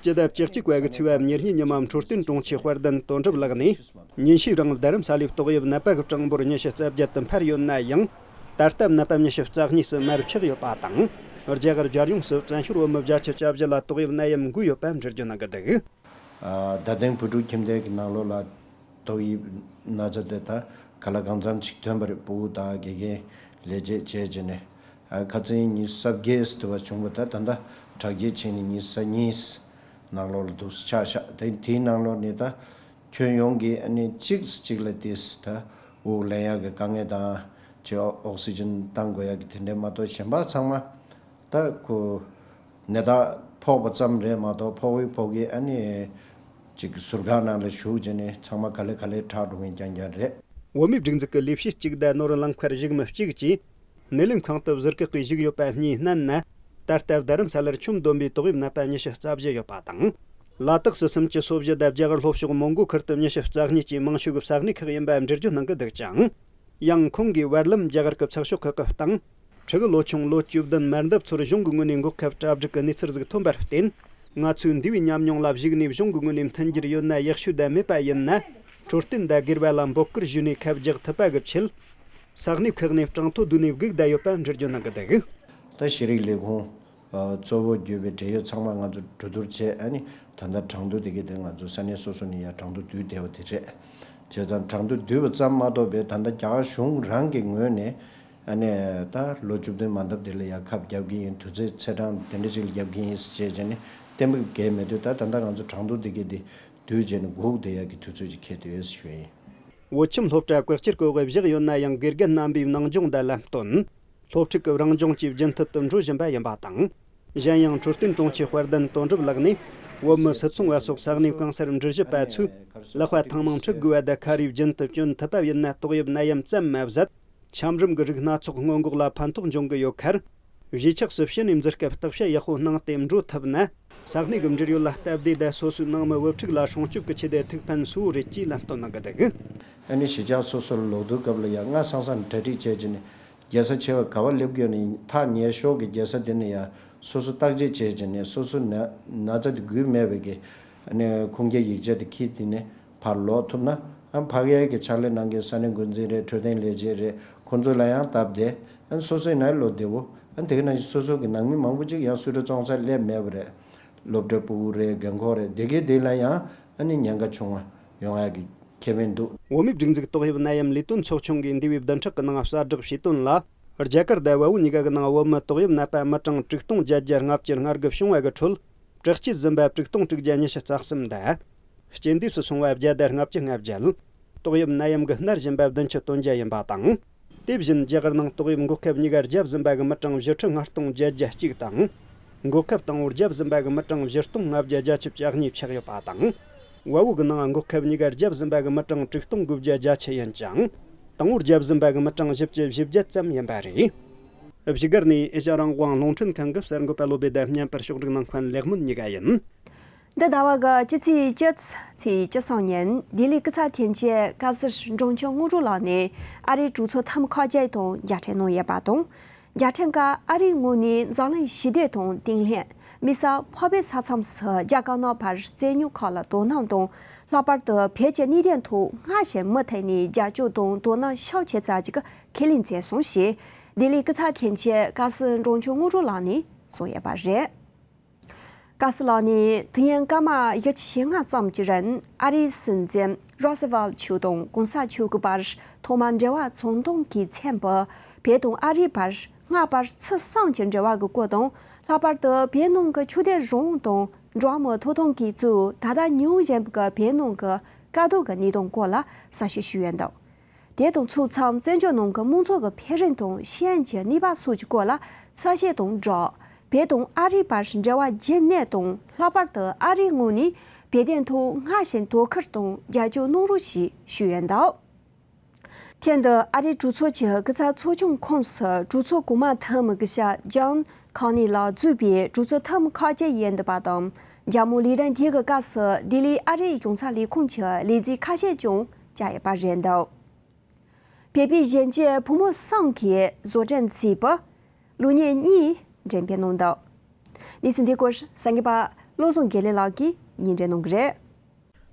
སྤྱི་ཟླ་བཅུ་གཅིག་པ་གི་ཚེས་པ་ཉེར་གཉིས་ཉི་མ་འཕྲོད་བསྟེན་དྲུང་ཆེ་དཔལ་ལྡན་དོན་གྲུབ་ལགས་ནས། ཉིན་ཤས་རིང་རྡ་རམ་ས་ལའི་ཏོག་དབྱིབས་ནད་པ་གི་གྲངས་འབོར་ཉི་ཤུ་རྩ་བརྒྱད་དུ་འཕར་ཡོད་ན་ཡང་། ད་ལྟ་ནད་པ་ཉི་ཤུ་རྩ་གཉིས་སུ་མར་ཆག་ཡོད་པ་དང་། རྒྱ་གར་རྒྱལ་ཡོངས་སུ་བཙན་བྱོལ་བོད་མི་བརྒྱད་ཅུ་གྱ་བཞི་ལ་ཏོག་དབྱིབས་ནད་ཡམས་འགོས་ཡོད་པ་འགྲེལ་བརྗོད་གནང་གི་འདུག། ཨ་རྡ་སྟེང་བོད་ཕྲུག་ཁྱིམ་སྡེ་གི་ནང་ལོགས་ལ་ཏོག་དབྱིབས་ན་ཚ་དེ་ད་ག་ལ་གང་འཚམ་ཅིག་ཐོན་པ་རེད། སྤུ་གུ་དང་དགེ་རྒན་ལས་བྱེད་བཅས་བྱས་ནས། ཨ་ཁ་སང་ཉི་ཤུ་རྩ་བརྒྱད་དུ་བ་བྱུང་བ་ད་ད་ལྟ་དྲག་སྐྱེད་ཕྱིན་ནས་ཉི་ཤུ་རྩ་གཉིས་ནང་ལོགས་ལ་འདུག་སེ་ཆགས་ཤག། དེ་དེའི་ནང་ལོགས་ནས་ད་ཁྱོན་ཡོངས་ཀྱི་ཨ་ནི་གཅིག་གཅིག་ལ་དེས་ད་དབུགས་ལེན་ཡག་གི་དཀའ་ངལ་དང་། ཅིག་ཨོག་སི་ཇན་བཏང་དགོས་ཡག་གི་དེ་འདྲའི་མ་གཏོགས་གཞན་པ་ཚང་མ། ད་ཁོ་ནད་རྟགས་ཕོག་པ་ཙམ་རེད་མ་གཏོགས། ཕོག་པའི་ཕོག་གི་ཨ་ནི་ཅིག་ཟུར་ཁང་ནང་ལ་བཞུགས་བྱས་ནས་ཚང་མ་ག་ལེ་ག་ལེ་དྲག་འགྲོ་མཁན་རྐྱང་རྐྱང་རེད། བོད་མིའི་སྒྲིག་འཛུགས་ཀྱི་ལས་བྱེད་གཅིག་དང་ནོར་གླིང་མཁར་བཞུགས་མི་གཅིག་བཅས་སྣེ་ལེན་ཁང་དུ་ཟུར་བཀག་གིས་བཞུགས་ཡོད་པ་གཉིས་བསྣན་ན། ད་ལྟ་རྡ་རམ་ས་ལར་ཆོམ་བསྡོམས་པའི་ཏོག་དབྱིབས་ནད་པ་ཉི་ཤུ་རྩ་བཞི་ཡོད་པ་དང་། ལ་དྭགས་སུ་སུམ་ཅུ་སོ་བཞི་དང་རྒྱ་གར་ལྷོ་ཕྱོགས་མོན་གྷོ་ཁུལ་དུ་ཉི་ཤུ་རྩ་གཉིས་བཅས་མང་ཤོས་ཀྱི་ས་གནས་ཁག་ཡིན་པ་འགྲེལ་བརྗོད་གནང་གི་འདུག་ཅིང་། ཡང་ཁོང་གིས་བར་ལམ་རྒྱ་གར་གྱི་ཚགས་ཤོག་ཁག་གི་སྟེང་། ཕྲུ་གུ་ལོ་ཆུང་ལོ་བཅུ་བདུན་མར་འདབ་ཚོར་གཞུང་གི་ངོས་ནས་འགོག་ཁབ་གྲ་སྒྲིག་གི་གནས་ཚུལ་ཟིག་ཐོན་པར་བརྟེན། ང་ཚོས་འདས་པའི་ཉམས་མྱོང་ལ་གཞིགས་ནས་གཞུང་གི་ངོས་ནས་མཐུན་འགྱུར་ཡོད་ན་ཡག་ཤོས་དང་། མེད་པ་ཡིན་ན་འཕྲོད་བསྟེན་དང་སྒེར་པ་ལ་འབོད་སྐུལ་ཞུས་ནས་ཁབ་རྒྱག་ཐུབ་པ་གི་ཆེད། ས་གནས་ཁག་ནས་གྲངས་ཐོ་བསྡུས་ནས་བསྒུགས་བསྡད་ཡོད་པ་འགྲེལ་བརྗོད་གནང་གི་འདུག། ད་ཤེས་རིག་ལས་ཁུངས་གཙོ་བོ་གྱུར་པའི་འབྲེལ་ཡོད་ཚང་མ་ང་ཚོ་གྲོས་བསྡུར་བྱས། ཨ་ནི་ད་ལྟ་གྲངས་ཐོ་དེ་གའི་དེ་ང་ཚོ་ས་གནས་སོ་སོ་ནས་ཡར་གྲངས་ཐོ་བསྡུས་བསྡད་པ་དེ་རེད། བྱས་ཙང་གྲངས་ཐོ་བསྡུས་པ་ཙམ་མ་གཏོགས་པའི་ད་ལྟ་རྒྱ་གར་གཞུང་རང་གི་ངོས་ནས། ཨ་ནི་ད་ལོ་བཅུ་བདུན་མ་འདབ་དེ་ལ་ཡར་ཁབ་རྒྱབ་ཀྱི་ཡིན། དུས་ཚོད་ཚེས་གྲངས་དེ་འདྲ་ཅིག་ལ་རྒྱབ་ཀྱི་ཡིན་ཟེར་བྱས་བྱས་ནས་གཏན་འབེབས་འགལ་མེད་དུས། ད་ད་ལྟ་ང་ཚོ་གྲངས་ཐོ་དེ་གའི་དེ་བསྡུས་བྱས་ནས་སྒུག་བསྡད་ཡག་གི་དུས་ཚོད་ཅིག་འཁེལ་བསྡད་ཡོད་ཟེར་ཞུ་ཡ་ཡིན། བོད་ཁྱིམ་སློབ་གྲྭ་གོས་སྐྱེལ་སྐོར་བས་བཞག་ཡོད་ན་ཡང་། དགེ་རྒན་རྣམ་པའི་ནང་སྦྱོང་དང་ལམ་སྟོན། སློབ་ཕྲུག་གི་རང་སྦྱོང་བཅས་རྒྱུན་མཐུད་དུ་འགྲོ་བཞིན་པ་ཡིན་པ་དང་། གཞན་ཡང་འཕྲོད་བསྟེན་དྲུང་ཆེ་དཔལ་ལྡན་དོན་གྲུབ་ལགས་ནས། བོད་མི་སིལ་ཚོང་བ་སོགས་ས་གནས་གང་སར་འགྲུལ་བཞུད་པ་ཚོས་ལག་པ་ཐེངས་མང་འཁྲུད་དགོས་པ་དང་། ཁ་རས་རྒྱུན་དུ་གྱོན་ཐུབ་པ་ཡིན་ན་ཏོག་དབྱིབས་ནད་ཡམས་ཙམ་མ་ཟད། ཆམ་རིམས་ཀྱི་རིགས་སྣ་ཚོགས་སྔོན་འགོག་ལ་ཕན་ཐོགས་འབྱུང་གི་ཡོད་ཁར། གཞིས་ཆགས་སུ་ཕྱི་ནས་འཛུལ་སྐབས་བརྟག་དཔྱད་ཡག་པོ་གནང་སྟེ་འགྲོ་ཐུབ་ན། ས་གནས་ཀྱི་འབྲེལ་ཡོད་ལ་སྟབས་བདེ་དང་། སོ་སོའི་ནང་མི་བུ་ཕྲུག་ལ་སྲུང་སྐྱོབ་ཀྱི་ཆེད་དུ་ཐུགས་ཕན་གསོས་པོ་རེད་ཅེས་ལན་སྟོན་གནང་གི་འདུག། ཨ་ནི་གཞིས་ཆགས་སོ་སོར་ལོག་དུས་སྐབས་ལ་ཡང་སྔ་སང་སང་གྲ་སྒྲིག་བྱས་བྱས་ནས། རྒྱལ་ས་ཆེ་བ་ག་བ་སླེབས་དགོས་ནས་ཐག་ཉེ་ཤོས་ཀྱི་རྒྱལ་ས་དེ་ནས་ཡང་སོ་སོ་བརྟག་དཔྱད་བྱས་བྱས་ནས། སོ་སོ་ན་ན་ཚ་དེ་འགོས་མེད་པའི་གི་ཨ་ནི་ཁུངས་སྐྱེལ་ཡིག་ཆ་དེ་ཁྱེར་དེ་ནས་ཕར་ལོག་ཐུབ་ན། ཨ་ཕ་གིའི་གི་ཕྱག་ལས་གནང་མཁན་ས་གནས་འགོ་འཛིན་རེད། འཕྲོད་བསྟེན་ལས་བྱེད་རེད། ཁོང་ཚོ་ལ་ཡང་སྟབས་བདེ། ཨ་སོ་སོའི་ནང་ལོག་བདེ་བོ། ཨ་དེ་ག་ནང་བཞིན་སོ་སོ་གི་ནང་མི་མང་པོ་ཅིག་ཡང་སུ་འགྲོ་བཙོང་སར་སླེབས་མེད་པ་རེད། སློབ་གྲྭ་ཕྲུ་གུ་རེད། རྒན་འཁོགས་རེད། དེ་གའི་དེ་ལ་ཡང་ཨ་ནི་ཉེན་ཁ་ཆུང་བ་ཡོང་ཡག་གི་ཁེ་ཕན་འདུག། བོད་མིའི་སྒྲིག་འཛུགས་ཏོག་དབྱིབས་ནད་ཡམས་ལས་དོན་ཚོགས་ཆུང་གིས་འདས་པའི་བདུན་ཕྲག་གི་ནང་གསལ་བསྒྲགས་བྱས་དོན་ལ། རྒྱ་གར་དང་བལ་པོ་གཉིས་ཀ་གི་ནང་བོད་མི་ཏོག་དབྱིབས་ནད་པ་མི་གྲངས་དྲུག་སྟོང་བརྒྱད་བརྒྱ་ལྔ་བཅུ་ང་དགུ་བྱུང་བ་གི་ཁྲོད། དྲག་སྐྱེད་ཟིན་པ་དྲུག་སྟོང་དྲུག་བརྒྱ་ཉི་ཤུ་རྩ་གསུམ་དང་། རྐྱེན་འདས་སུ་སོང་བ་བརྒྱ་དང་ལྔ་བཅུ་ང་བརྒྱད། ཏོག་དབྱིབས་ནད་ཡམས་ཀྱིས་མནར་བཞིན་པ་བདུན་ཅུ་དོན་བརྒྱད་ཡིན་པ་དང་། དེ་བཞིན་རྒྱ་གར་ནང་ཏོག་དབྱིབས་འགོག་ཁབ་གཉིས་ཀ་བརྒྱབ་ཟིན་པ་གི་མི་གྲངས་བཞི་ཁྲི་ལྔ་སྟོང་བརྒྱད་བརྒྱ་གཅིག་དང་། འགོག་ཁབ་དང་པོ་བརྒྱབ་ཟིན་པ་གི་མི་གྲངས་བཞི་སྟོང་ལྔ་བརྒྱ་བརྒྱད་ཅུ་གྱ་གཉིས་ཆགས་ཡོད་པ་དང་། བལ་པོ་གི་ནང་འགོག་ཁབ་གཉིས་ཀ་བརྒྱབ་ཟིན་པ་གི་མི་གྲངས་དྲུག་སྟོང་དགུ་བརྒྱ་བརྒྱད་ཅུ་ཡིན་ཅིང་། དང་པོ་བརྒྱབ་ཟིན་པ་གི་མི་གྲངས་བཞི་བཅུ་ཞེ་བརྒྱད་ཙམ་ཡིན་པ་རེད། བཞུགས་སྒར་ནས་ཨེ་ཤ་ཡ་རང་དབང་རླུང་འཕྲིན་ཁང་གི་གསར་འགོད་པ་བློ་བདེ་དང་། བརྙན་པར་ཕྱོགས་སྒྲིག་གནང་མཁན་ལེགས་སྨོན་གཉིས་ཀ་ཡིན། འདི་ཟླ་བ་གི་སྤྱི་ཚེས་བཅུ་ཚེས་བཅུ་གསུམ་ཉིན་ལྡི་ལི་སྐུ་ཚབ་དོན་གཅོད་བཀའ་ཟུར་འབྲོང་ཆུང་དངོས་གྲུབ་ལགས་ནས་ཨ་རིའི་གྲོས་ཚོགས་འཐུས་མི་ཁག་ཅིག་དང་མཇལ་འཕྲད་གནང་ཡོད་པ་དང་། མཇལ་འཕྲད་སྐབས་ཨ་རིའི་ངོས་ནས་འཛམ་གླིང་ཞི་བདེ་དང་བརྟན་ལྷིང་། མི་སེར་ཕོ་བྲང་ས་མཚམས་སུ་རྒྱ་དཀར་ནག་བར་རྩོད་རྙོག་ཁག་ལ་དོ་སྣང་དང་། ལྷག་པར་དུ་བོད་ཀྱི་གནད་དོན་ཐོག་སྔར་བཞིན་མུ་མཐུད་ནས་རྒྱབ་སྐྱོར་དང་དོ་སྣང་ཤུགས་ཆེ་བྱ་རྒྱུ་ཁས་ལེན་མཛད་སོང་ཞེས་ལྡི་ལི་སྐུ་ཚབ་དོན་གཅོད་བཀའ་ཟུར་འབྲོང་ཆུང་དངོས་གྲུབ་ལགས་ནས་གསུངས་ཡོད་པ་རེད། བཀའ་ཟུར་ལགས་ནས་དུས་ཡུན་སྐར་མ་བཞི་བཅུ་ཞེ་ལྔ་ཙམ་གྱི་རིང་ཨ་རིའི་སྲིད་འཛིན་རོ་སི་ཝལ་མཆོག་དང་གོང་ས་མཆོག་གི་བར་ཐོག་མར་འབྲེལ་བ་ཚོང་དོན་གྱི་ཚན་པ། བོད་དང་ཨ་རིའི་བར་སྔ་བར་ཚུལ་གསུམ་གྱི་འབྲེལ་བ་གི་སྐོར་དང་། ལྷག་པར་དུ་བོད་ནང་གི་ཆོས་དད་རང་དབང་དང་འགྲོ་བ་མིའི་ཐོབ་ཐང་གི་གཙོ་བོ་ད་ལྟ་ཉུང་བཞིན་པའི་བོད་ནང་གི་དཀའ་སྡུག་གི་གནས་སྟངས་སྐོར་ལ་གསལ་བཤད་ཞུས་ཡོད་འདུག། དེ་དང་ཕྱོགས་མཚུངས་བཙན་བྱོལ་ནང་གི་མང་ཚོགས་ཀྱི་ཕེ་རིང་དང་ཤེས་ཡོན་གྱི་ནུས་པ་སོགས་ཀྱི་སྐོར་ལ་གསལ་བཤད་དང་སྦྲགས། བོད་དང་ཨ་རིའི་བར་འབྲེལ་བ་རྒྱུན་གནས་དང་། ལྷག་པར་དུ་ཨ་རིའི་ངོས་ནས་བོད་དོན་ཐོག་སྔར་བཞིན་དོ་ཁུར་དང་རྒྱབ་སྐྱོར་གནང་རོགས་ཞེས་ཞུས་ཡོད་འདུག། ཐེངས་འདིར་ཨ་རིའི་གྲོས་ཚོགས་ཀྱི་སྐུ་ཚབ་ཚོགས་ཆུང་ཁོངས་སུ་གྲོས་ཚོགས་གོང་མ་འཐུས་མི་དགུ་ཤ་ཇོན་ཁོ་ནི་ལགས་གཙོས་པའི་གྲོས་ཚོགས་འཐུས་མི་ཁག་ཅིག་ཡོད་འདུག་པ་དང་། རྒྱ་མོ་ལི་རན་དེ་གི་སྐབས་སུ་ལྡི་ལི་ཨ་རིའི་གཞུང་ཚབ་ལས་ཁུངས་ཀྱི་ལས་བྱེད་ཁ་ཤས་ཀྱང་བཅར་ཡོད་པ་རེད་འདུག། བོད་པའི་གཞོན་སྐྱེས་ཕོ་མོ་གསུམ་གྱིས་བཟོ་སྐྲུན་བྱས་པའི་གློག་བརྙན་གཉིས་འགྲེམས་སྤེལ་གནང་འདུག། གནས་ཚུལ་འདི་སྐོར་གསར་འགོད་པ་བློ་བཟང་དགེ་ལེགས་ལགས་ཀྱིས་སྙན་སྒྲོན་གནང་གི་རེད།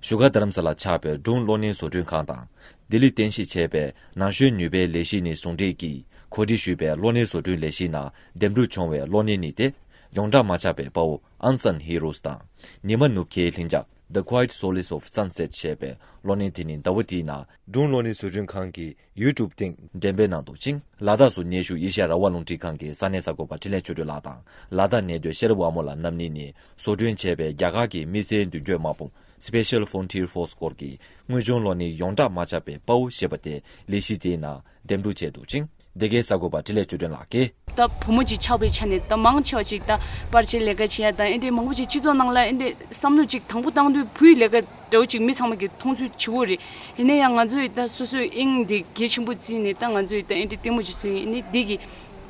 བཞུགས་སྒར་རྡ་རམ་ས་ལར་ཆགས་པའི་སྒྲུང་གློག་བརྙན་བཟོ་སྐྲུན་ཁང་དང་། ལྡི་ལིར་རྟེན་གཞི་བྱས་པའི་ན་གཞོན་ནུས་པའི་ལས་གཞི་ནས་ཟུང་འབྲེལ་གྱིས་གོ་སྒྲིག་ཞུས་པའི་གློག་བརྙན་བཟོ་སྐྲུན་ལས་གཞིའི་ནང་འདེམས་སྒྲུག་བྱུང་བའི་གློག་བརྙན་གཉིས་ཏེ། ཡོངས་གྲགས་མ་ཆགས་པའི་དཔའ་བོ་Unsung Heroes དང་། ཉི་མ་ནུབ་ཁའི་ལྷིང་འཇགས། The Quiet Solace of Sunset ཞེས་པའི་གློག་བརྙན་དེ་ནི་ཟླ་བ་འདིའི་ནང་སྒྲུང་གློག་བརྙན་བཟོ་སྐྲུན་ཁང་གི་ཡུ་ཊུབ་སྟེང་འགྲེམས་སྤེལ་གནང་འདུག་ཅིང་། ལ་དྭགས་སུ་ཉེ་ཤུལ་ཨེ་ཤ་ཡ་རང་དབང་རླུང་འཕྲིན་ཁང་གི་ས་གནས་གསར་འགོད་པ་འཕྲིན་ལས་ཆོས་སྒྲོན་ལགས་དང་། ལ་དྭགས་གནས་སྡོད་ཤེས་རབ་དབང་མོ་ལགས་རྣམ་གཉིས་ནས་བཟོ་སྐྲུན་བྱས་པའི་རྒྱ་གར་གྱི་དམིགས་བསལ་མདུན་སྐྱོད་དམག་དཔུང་Special Frontier Force སྐོར་གྱི་དངོས་བྱུང་གློག་བརྙན་ཡོངས་གྲགས་མ་ཆགས་པའི་དཔའ་བོ་ཞེས་པ་དེ་ལས་གཞི་དེའི་ནང་འདེམས་སྒྲུག་བྱས་འདུག་ཅིང་། འདི་གའི་གསར་འགོད་པ་འཕྲིན་ལས་ཆོས་སྒྲོན་ལགས་ཀྱིས། ད་བུ་མོ་ཅིག་ཆགས་པའི་ཆ་ནས་ད་མང་ཆེ་བ་ཅིག་ད་པར་ཆས་ལས་ཀ་བྱེད་ཡ་དང་ཨེ་འདྲའི་མང་པོ་ཅིག་སྤྱི་ཚོགས་ནང་ལ་ཨེ་འདྲའི་བསམ་བློ་ཅིག་དང་པོ་བཏང་དུས་བུའི་ལས་ཀ་འདྲ་བོ་ཅིག་མི་ཚང་མ་གི་མཐོང་ཚུལ་ཆེ་བོ་རེད། ཡིན་ན་ཡང་ང་ཚོས་ད་སོ་སོའི་དབྱིངས་འདི་གལ་ཆེན་པོ་བརྩིས་ནས་ད་ང་ཚོས་ད་ཨེ་འདྲའི་ལྟད་མོ་ཅིག་བཟོས་ཡིན། ཨེ་ནི་འདི་གི་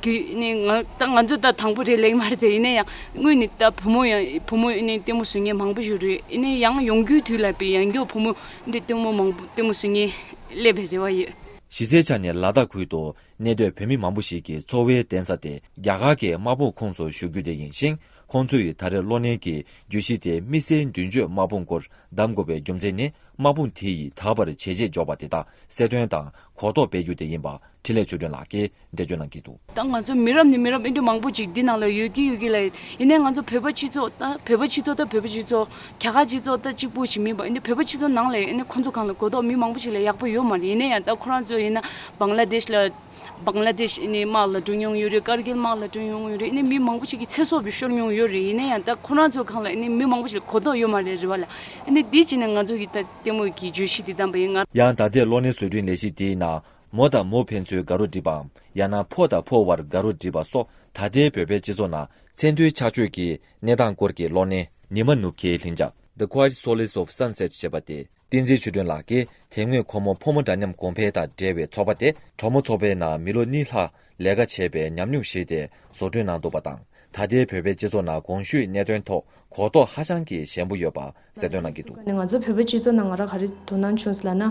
གི་ཨེ་ནི་ང་ད་ང་ཚོ་ད་དང་པོ་རེད་ལེགས་མ་རེད་ཟེར། ཡིན་ན་ཡང་དངོས་ནས་ད་བུ་མོ་ཡང་བུ་མོ་ཨེ་ནི་ལྟད་མོ་བཟོ་མཁན་མང་པོ་ཞིག་རེད། ཨེ་ནི་ཡང་ཡོང་རྒྱུའི་དུས་ལ་བས་ཡང་སྐྱར་བུ་མོ་འདི་ལྟད་མོ་མང་པོ་ལྟད་མོ་བཟོ་མཁན་སླེབས་པའི་རེ་བ་ཡོད། གཞི་རྩའི་ཆ་ནས་ལ་དྭགས་ཁུལ་དུ་གནས་སྡོད་བོད་མི་མང་པོ་ཞིག་གི་འཚོ་བའི་རྟེན་ས་དེ་རྒྱ་གར་གྱི་དམག་དཔུང་ཁོངས་སུ་ཞུགས་རྒྱུ་དེ་ཡིན་ཞིང་། ཁོང་ཚོས་ད་རེས་གློག་བརྙན་གྱི་བརྗོད་གཞི་དེ་དམིགས་བསལ་མདུན་སྐྱོད་དམག་དཔུང་སྐོར་བདམས་དགོས་པའི་རྒྱུ་མཚན་ནི། དམག་དཔུང་དེ་ཡིས་ད་བར་བྱས་རྗེས་འཇོག་པ་དེ་དག་གསལ་སྟོན་དང་གོ་རྟོགས་སྤེལ་རྒྱུ་དེ་ཡིན་པ་འཕྲིན་ལས་ཆོས་སྒྲོན་ལགས་ཀྱིས་འགྲེལ་བརྗོད་གནང་གི་འདུག། ད་ང་ཚོ་མི་རབས་ནས་མི་རབས་ཨེ་འདྲ་མང་པོ་ཅིག་འདི་ནང་ལ་ཡོད་ཀྱི་ཡོད་ཀྱི་ལ། ཡིན་ནའི་ང་ཚོ་བོད་པ་སྤྱི་ཚོགས་ད་བོད་པ་སྤྱི་ཚོགས་ད་བོད་པ་སྤྱི་ཚོགས། རྒྱ་གར་སྤྱི་ཚོགས་ད་གཅིག་པུ་ཞིག་མིན་པ། ཨ་ནི་བོད་པ་སྤྱི་ཚོགས་ནང་ལ་ཨ་ནི་ཁོང་ཚོ་སྒང་ལ་གོ་རྟོགས་མི་མང་པོ་ཞིག་ལ་ཡག་པོ་ཡོད་མ་རེད། ཡིན་ན་ཡང་ད་ཁོ་རང་ཚོ་ཡིན་ན་བང་ལ་དེཤ་ལ་བང་ལ་དེཤ་ཨ་ནི་དམག་ལ་བསྐྲུན་མྱོང་ཡོད་རེད། ཀར་གིལ་དམག་ལ་བསྐྲུན་མྱོང་ཡོད་རེད། ཨ་ནི་མི་མང་པོ་ཞིག་གི་ཚེ་སྲོག་བི་ཤོར་མྱོང་ཡོད་རེད། ཡིན་ན་ཡང་ད་ཁོ་རང་ཚོ་སྒང་ལ་ཨ་ནི་མི་མང་པོ་ཞིག་ལ་གོ་རྟོགས་ཡོད་མ་རེད་རེད་བ་ལ། ཨ་ནི་འདི་བྱས་ནས་ང་ཚོ་གི་ད་ལྟད་མོ་གི་བརྗོད་གཞི་འདི་བདམས་པ་ཡིན། ང་ཡང་ད་ལྟའི་གློག་བརྙན་བཟོ་སྐྲུན་ལས་གཞི་དེའི་ནང་ མོ་དང་མོ་ཕན་ཚུན་དགའ་རོགས་སྒྲིག་པའམ། ཡང་ན་ཕོ་དང་ཕོ་བར་དགའ་རོགས་སྒྲིག་པ་སོགས། ད་ལྟའི་བོད་པའི་སྤྱི་ཚོགས་ནང་མཚན་མཐུན་ཆགས་སྤྱོད་ཀྱི་གནས་སྟངས་སྐོར་གྱི་གློག་བརྙན། ཉི་མ་ནུབ་ཁའི་ལྷིང་འཇགས། The Quiet Solace of Sunset ཞེས་པ་སྟེ། བསྟན་འཛིན་ཆོས་སྒྲོན་ལགས་ཀྱིས་དེ་སྔོན་ཁོ་མོ་ཕོ་མོ་འདྲ་མཉམ་གོང་འཕེལ་དང་འབྲེལ་བའི་ཚོགས་པ་དེ། གྲོགས་མོ་ཚོགས་པའི་ནང་མི་ལོ་གཉིས་ལྷག་ལས་ཀ་བྱས་པའི་ཉམས་མྱོང་བཞེས་ཏེ་བཟོ་སྐྲུན་གནང་འདུག་པ་དང་། ད་ལྟའི་བོད་པའི་སྤྱི་ཚོགས་ནང་གོང་ཞུས་གནད་དོན་ཐོག་གོ་རྟོགས་ཧ་ཅང་གི་ཞན་པོ་ཡོད་པ་གསལ་སྟོན་གནང་གི་འདུག། ང་ཚོ་བོད་པའི་སྤྱི་ཚོགས་ནང་ང་རང་ག་རེ་དོ་སྣང་བྱུང་ཟེར་ལབ་ན།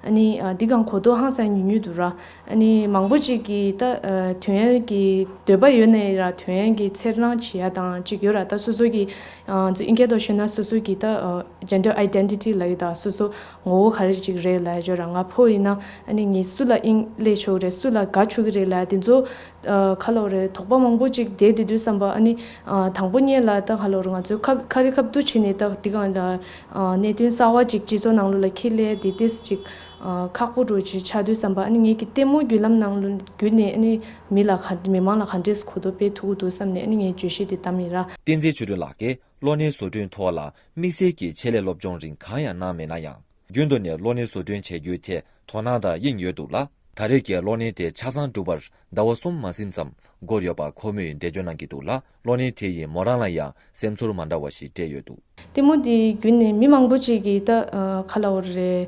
ཨ་ནི་ཨ་འདི་གང་གོ་རྟོགས་ཧང་སང་ཉུང་ཉུང་འདུག་ར། ཨ་ནི་མང་པོ་ཅིག་གིས་ད་ཨ་དོན་ཡོད་ཀྱི་འདོད་པ་ཡོད་ནའི་ར། དོན་ཡོད་ཀྱི་ཚེར་སྣང་བྱེད་ཡ་དང་ཅིག་ཡོད་ར། ད་སོ་སོ་གི་ཨ་ཨིན་སྐད་ཐོག་ཤོད་ན་སོ་སོ་གི་ད་ཨ་gender identity ལབ་ཡ་ད་སོ་སོ་ངོ་བོ་ག་རེ་ཅིག་རེད་ལབ་ཡ་ཅིག་ཡོད་ར། ང་ཕོ་ཡིན་ན་ཨ་ནི་ངས་སུ་ལ་དབྱིངས་སླེབས་ཆོག་གི་རེད། སུ་ལ་དགའ་ཆོག་གི་རེད་ལབ་ཡ་དེ་ཚོ། ཨ་ག་ལབ་རེད། དོགས་པ་མང་པོ་ཅིག་བསྡད་དེ་དུས་ཙམ་པ། ཨ་ནི་ཨ་དང་པོ་ཉིད་ལ་ད་ག་ལབ་རེད། ང་ཚོས་ཁ་ཁ་རི་ཁ་ཐུག་བྱས་ནས་ད་འདི་གང་ལ་ཨ་གནད་དོན་གསར་བ་ཅིག་སྤྱི་ཚོགས་ནང་ལོགས་ལ་འཁྱེར་སླེབས་དེ་ཏིས་ཅིག་ཨ་ཁག་པོ་འདྲ་ཅིག་ཆགས་དུས་ཙམ་པ། ཨ་ནི་ངེད་ཀྱི་ལྟད་མོ་བརྒྱུད་ལམ་ནང་ལོགས་བརྒྱུད་ནས་ཨ་ནི་མི་ལ་ག་མི་མང་ལ་ག་འདྲས་གོ་རྟོགས་སྤེལ་ཐུབ་ཀྱི་འདུག་བསམ་ནས། ཨ་ནི་ངས་བརྗོད་གཞི་དེ་བཏང་ཡིན་ར། བསྟན་འཛིན་ཆོས་སྒྲོན་ལགས་ཀྱིས་གློག་བརྙན་བཟོ་སྐྲུན་ཐོག་ལ་དམིགས་བསལ་གྱི་ཆེད་ལས་སློབ་སྦྱོང་རིང་གང་ཡང་གནང་མེད་ན་ཡང་། རྒྱུན་དུ་ནས་གློག་བརྙན་བཟོ་སྐྲུན་བྱེད་རྒྱུའི་ཐད་དོ་སྣང་དང་དབྱིངས་ཡོད་འདུག་ལ། ད་རེས་ཀྱི་གློག་བརྙན་དེ་ཆ་ཚང་འགྲུབ་པར་ཟླ་བ་གསུམ་མ་ཟིན་ཙམ་འགོར་ཡོད་པ་ཁོ་མོས་འགྲེལ་བརྗོད་གནང་གི་འདུག་ལ། གློག་བརྙན་དེ་ཡིས་མོ་རང་ལ་ཡང་སེམས་ཚོར་མ་འདྲ་བ་ཞིག་སྤྲད་ཡོད་འདུག། ལྟད་མོ་དེ་བརྒྱུད་ནས་མི་མང་པོ་ཅིག་གིས་ད་ཨ་ག་ལབ་རེད།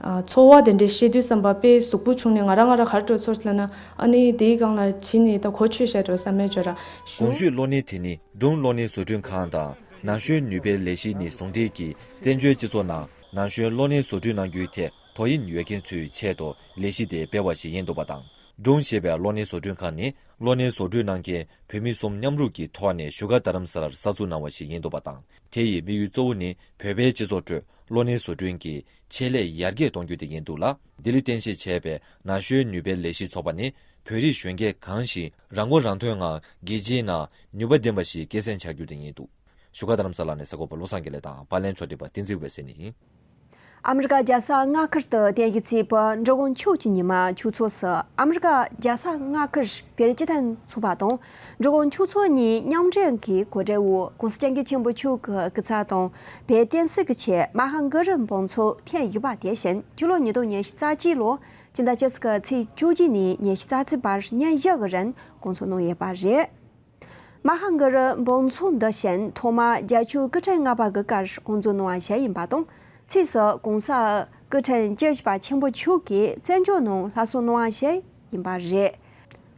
ཨ་ཚོར་བ་དེ་འདྲ་བཤད་དུས་ཙམ་པ་དཔེ་གཟུགས་པོ་བྱུང་ནས་ང་རང་ང་རང་ག་རེ་འདྲ་ཚོར་ལབ་ན། ཨ་ནི་དེའི་སྒང་ལ་ཕྱིན་ནས་ད་གོ་ཆོད་ཤག་འདྲ་བསམ་མེད་ཅོ་ར་གོང་ཞུས་གློག་བརྙན་དེ་ནི་སྒྲུང་གློག་བརྙན་བཟོ་སྐྲུན་ཁང་དང་ན་གཞོན་ནུས་པའི་ལས་གཞི་ནི་ཟུང་འབྲེལ་གྱིས་བཙན་བྱོལ་སྤྱི་ཚོགས་ནང་ན་གཞོན་གློག་བརྙན་བཟོ་སྐྲུན་གནང་རྒྱུའི་ཐད་དོ་དབྱིངས་ཡོད་མཁན་ཚོའི་ཆེད་དུ་ལས་གཞི་དེ་སྤེལ་བ་ཞིག་ཡིན་འདུག་པ་དང་། སྒྲུང་ཞེས་པའི་གློག་བརྙན་བཟོ་སྐྲུན་ཁང་ནི་གློག་བརྙན་བཟོ་སྐྲུན་གནང་མཁན་བོད་མི་གསུམ་མཉམ་རུབ་ཀྱི་ཐོག་ནས་བཞུགས་སྒར་རྡ་རམ་ས་ལར་གསར་འཛུགས་གནང་བ་ཞིག་ཡིན་འདུག་པ་དང་། དེ་ཡི་དམིགས་ཡུལ་གཙོ་བོ་ནི་བོད་པའི་སྤྱི་ཚོགས་ཁྲོད་གློག་བརྙན་བཟོ་སྐྲུན་གྱི་ཆེད་ལས་ཡར་རྒྱས་གཏོང་རྒྱུ་དེ་ཡིན་འདུག་ལ། ལྡི་ལི་རྟེན་གཞི་བྱས་པའི་ན་གཞོན་ནུས་པའི་ལས་གཞི་ཚོགས་པ་ནི་བོད་རིགས་གཞོན་སྐྱེས་གང་ཞིག་རང་མགོ་རང་ཐོན་ངང་རྒྱལ་སྤྱིའི་ནང་ནུས་པ་ལྡན་པ་ཞིག་སྐྱེད་སྲིང་བྱ་རྒྱུ་དེ་ཡིན་འདུག། བཞུགས་སྒར་རྡ་རམ་ས་ལ་ནས་གསར་འགོད་པ་བློ་བཟང་དགེ་ལེགས་དང་པར་ལེན་ཕྱོགས་སྒྲིག་པ་བསྟན་འཛིན་འོད་ཟེར་ནས་ཡིན། ཨ་མི་རི་ཀ་རྒྱལ་ས་མངའ་ཁུལ་དུ་རྟེན་གཞི་བྱས་པའི་འགྲོ་མགོན་ཆོས་ཀྱི་ཉི་མ་ཆོས་ཚོགས་སུ། ཨ་མི་རི་ཀ་རྒྱལ་ས་མངའ་ཁུལ་བོད་སྤྱི་མཐུན་ཚོགས་པ་དང་འགྲོ་མགོན་ཆོས་ཚོགས་གཉིས་མཉམ་འབྲེལ་གྱི་གོ་སྒྲིག་འོག་ྋགོང་ས་ྋསྐྱབས་མགོན་ཆེན་པོ་མཆོག་གི་སྐུ་ཚབ་དང་བོད་བསྟན་སྲིད་ཀྱི་ཆེད་མ་ཧཱ་གུ་རུ་འབུམ་ཚོགས་ཐེངས་བཞི་པ་དེ་བཞིན་སྤྱི་ལོ་ཉིས་སྟོང་ཉི་ཤུ་རྩ་གཅིག་ལོ་སྤྱི་ཟླ་བཅུ་གཅིག་གི་ཚེས་བཅུ་གཅིག་ནས་ཉི་ཤུ་རྩ་གཅིག་བར་ཉིན་བཞི་གི་རིང་སྐོང་ཚོགས་གནང་ཡོད་པ་རེད། མ་ཧཱ་གུ་རུ་འབུམ་ཚོགས་འདི་བཞིན་ཐོག་མར་རྒྱལ་མཆོག་སྐུ་ཕྲེང་ལྔ་པ་གི་བཀའ་དབང་བསྩལ་གནང་བ་ཞིག་ཡིན་པ་དང་། ཕྱིས་སུ་གོང་ས་སྐུ་ཕྲེང་བཅུ་བཞི་པ་ཆེན་པོ་མཆོག་གིས་བཙན་བྱོལ་ནང་སླར་གསོ་གནང་བ་ཞིག་ཡིན་པ་རེད།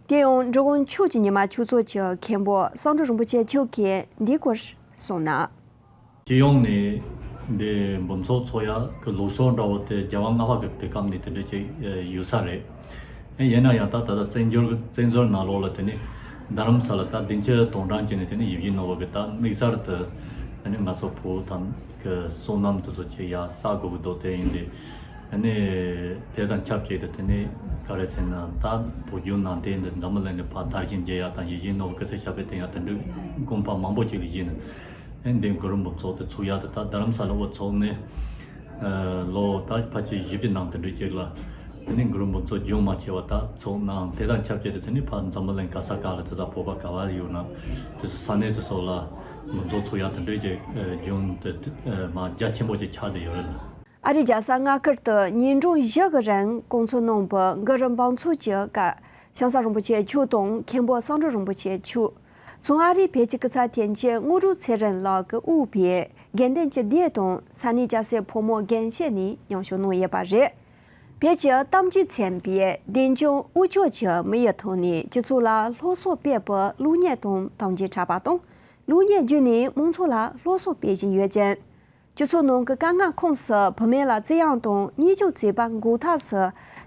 དེ་ཡང་འགྲོ་མགོན་ཆོས་ཀྱི་ཉི་མ་ཆོས་ཚོགས་ཀྱི་མཁན་པོ་གསང་སྒྲོན་རིན་པོ་ཆེ་མཆོག་གིས་འདིའི་སྐོར་གསུངས་ན། སྤྱི་ཡོངས་ནས་འདི་འབུམ་ཚོགས་ཚོགས་ཡ་གི་ལུགས་སྲོལ་འདྲ་བོ་དེ་རྒྱལ་བ་ལྔ་པ་གི་དུས་སྐབས་ནས་དེ་འདྲ་ཅིག་ཡོད་ས་རེད། ཡིན་ན་ཡང་ད་ད་ལྟ་བཙན་བྱོལ་བཙན་བྱོལ་ནང་ལོགས་ལ་དེ་ནི་རྡ་རམ་ས་ལ་ད་བདེ་སྐྱིད་དོན་གྲུབ་ཀྱིས་ནི་དེ་ནི་ཡིད་བཞིན་ནོར་བུ་གི་ད་དམིགས་བསལ་དུ་ཨ་ནི་ང་ཚོ་བོད་དང་གི་བསོད་ནམས་དེ་ཚོ་ཅིག་ཡར་བསགས་དགོས་ཀྱི་འདུག་དེ་ཡིན་དུས་ཨ་ནི་དེ་དང་ཆབས་ཅིག་ཏུ་དེ་ནི་ག་རེ་ཟེར་ན་ད་བོད་བརྒྱུད་ནང་བསྟན་འདི་འཛམ་བུ་གླིང་ནས་ཕར་དར་ཞིང་རྒྱས་ཡག་དང་ཡིད་བཞིན་ནོར་བུ་སྐུ་ཚེ་ཞབས་པད་བརྟན་ཡག་དེ་འདྲའི་དགོངས་པ་མང་པོ་ཅིག་ལ་བཞེས་ནས། ཨེ་འདི་གུ་རུ་འབུམ་ཚོགས་དེ་ཚུགས་ཡག་དེ་ད་རྡ་རམ་ས་ལ་འོ་ཚོགས་ནས་ཨ་ལོ་ད་ཕལ་ཆེར་བཞི་བཅུ་ནང་དེ་འདྲ་ཅིག་ལ་ཨ་ནི་གུ་རུ་འབུམ་ཚོགས་རྒྱུན་མ་ཆད་པ་ད་ཚོགས་གནང་། དེ་དང་ཆབས་ཅིག་ཏུ་དེ་ནི་ཕར་འཛམ་བུ་གླིང་ག་ས་ག་ལ་དེ་དག་བོད་པ་ག་བ་ཡོད་ན་དེ་ཚོ་ས་གནས་དེ་ཚོ་ལ་འབུམ་ཚོགས་ཚུགས་ཡག་དེ་འདྲ་ཅིག་ཨ་རྒྱུན་དེ་ཨ་མ་རྒྱ་ཆེན་པོ་ཅིག་ཆགས་བསྡད་ཡོད་རེད། ཨ་རིའི་རྒྱལ་ས་མངའ་ཁུལ་དུ་ཉིན་གྲངས་བཞི་གི་རིང་སྐོང་ཚོགས་གནང་བའི་གུ་རུ་འབུམ་ཚོགས་ཀྱི་སྐབས་ཞང་ས་རིན་པོ་ཆེ་མཆོག་དང་མཁན་པོ་གསང་སྒྲོན་རིན་པོ་ཆེ་མཆོག་མཚོ་སྔ་རིའི་བོད་ཀྱི་སྐུ་ཚབ་དོན་གཅོད་དངོས་གྲུབ་ཚེ་རིང་ལགས་ཀྱིས་དབུས་པའི་དགེ་ལྡན་གྱི་སྡེ་དང་ས་གནས་སྐྱ་སེར་ཕོ་མོ་རྒན་བྱས་ནས་མཉམ་ཞུགས་གནང་ཡོད་པ་རེད། བོད་ཀྱི་གཏམ་རྒྱུད་ཚན་པས་བདེ་སྐྱོང་དབུ་ཕྱོགས་ཀྱི་མི་ཡི་ཐོག་ནས་སྤྱི་ཚོགས་ལ་སློབ་གསོ་སྤེལ་བའི་གློག་བརྙན་དང་གཏམ་རྒྱུད་འཁྲབ་པ་དང་། གློག་བརྙན་བརྒྱུད་ནས་མང་ཚོགས་ལ་སློབ་གསོ་སྤེལ་བཞིན་ཡོད་ཅིང་། སྤྱི་ཚོགས་ནང་གི་དཀའ་ངལ་ཁོངས་སུ་བུད་མེད་ལ་བརྩི་ཡག་དང་གཉེན་སྐྱོང་བྱེད་པ་འགོག་ཐབས་སུ་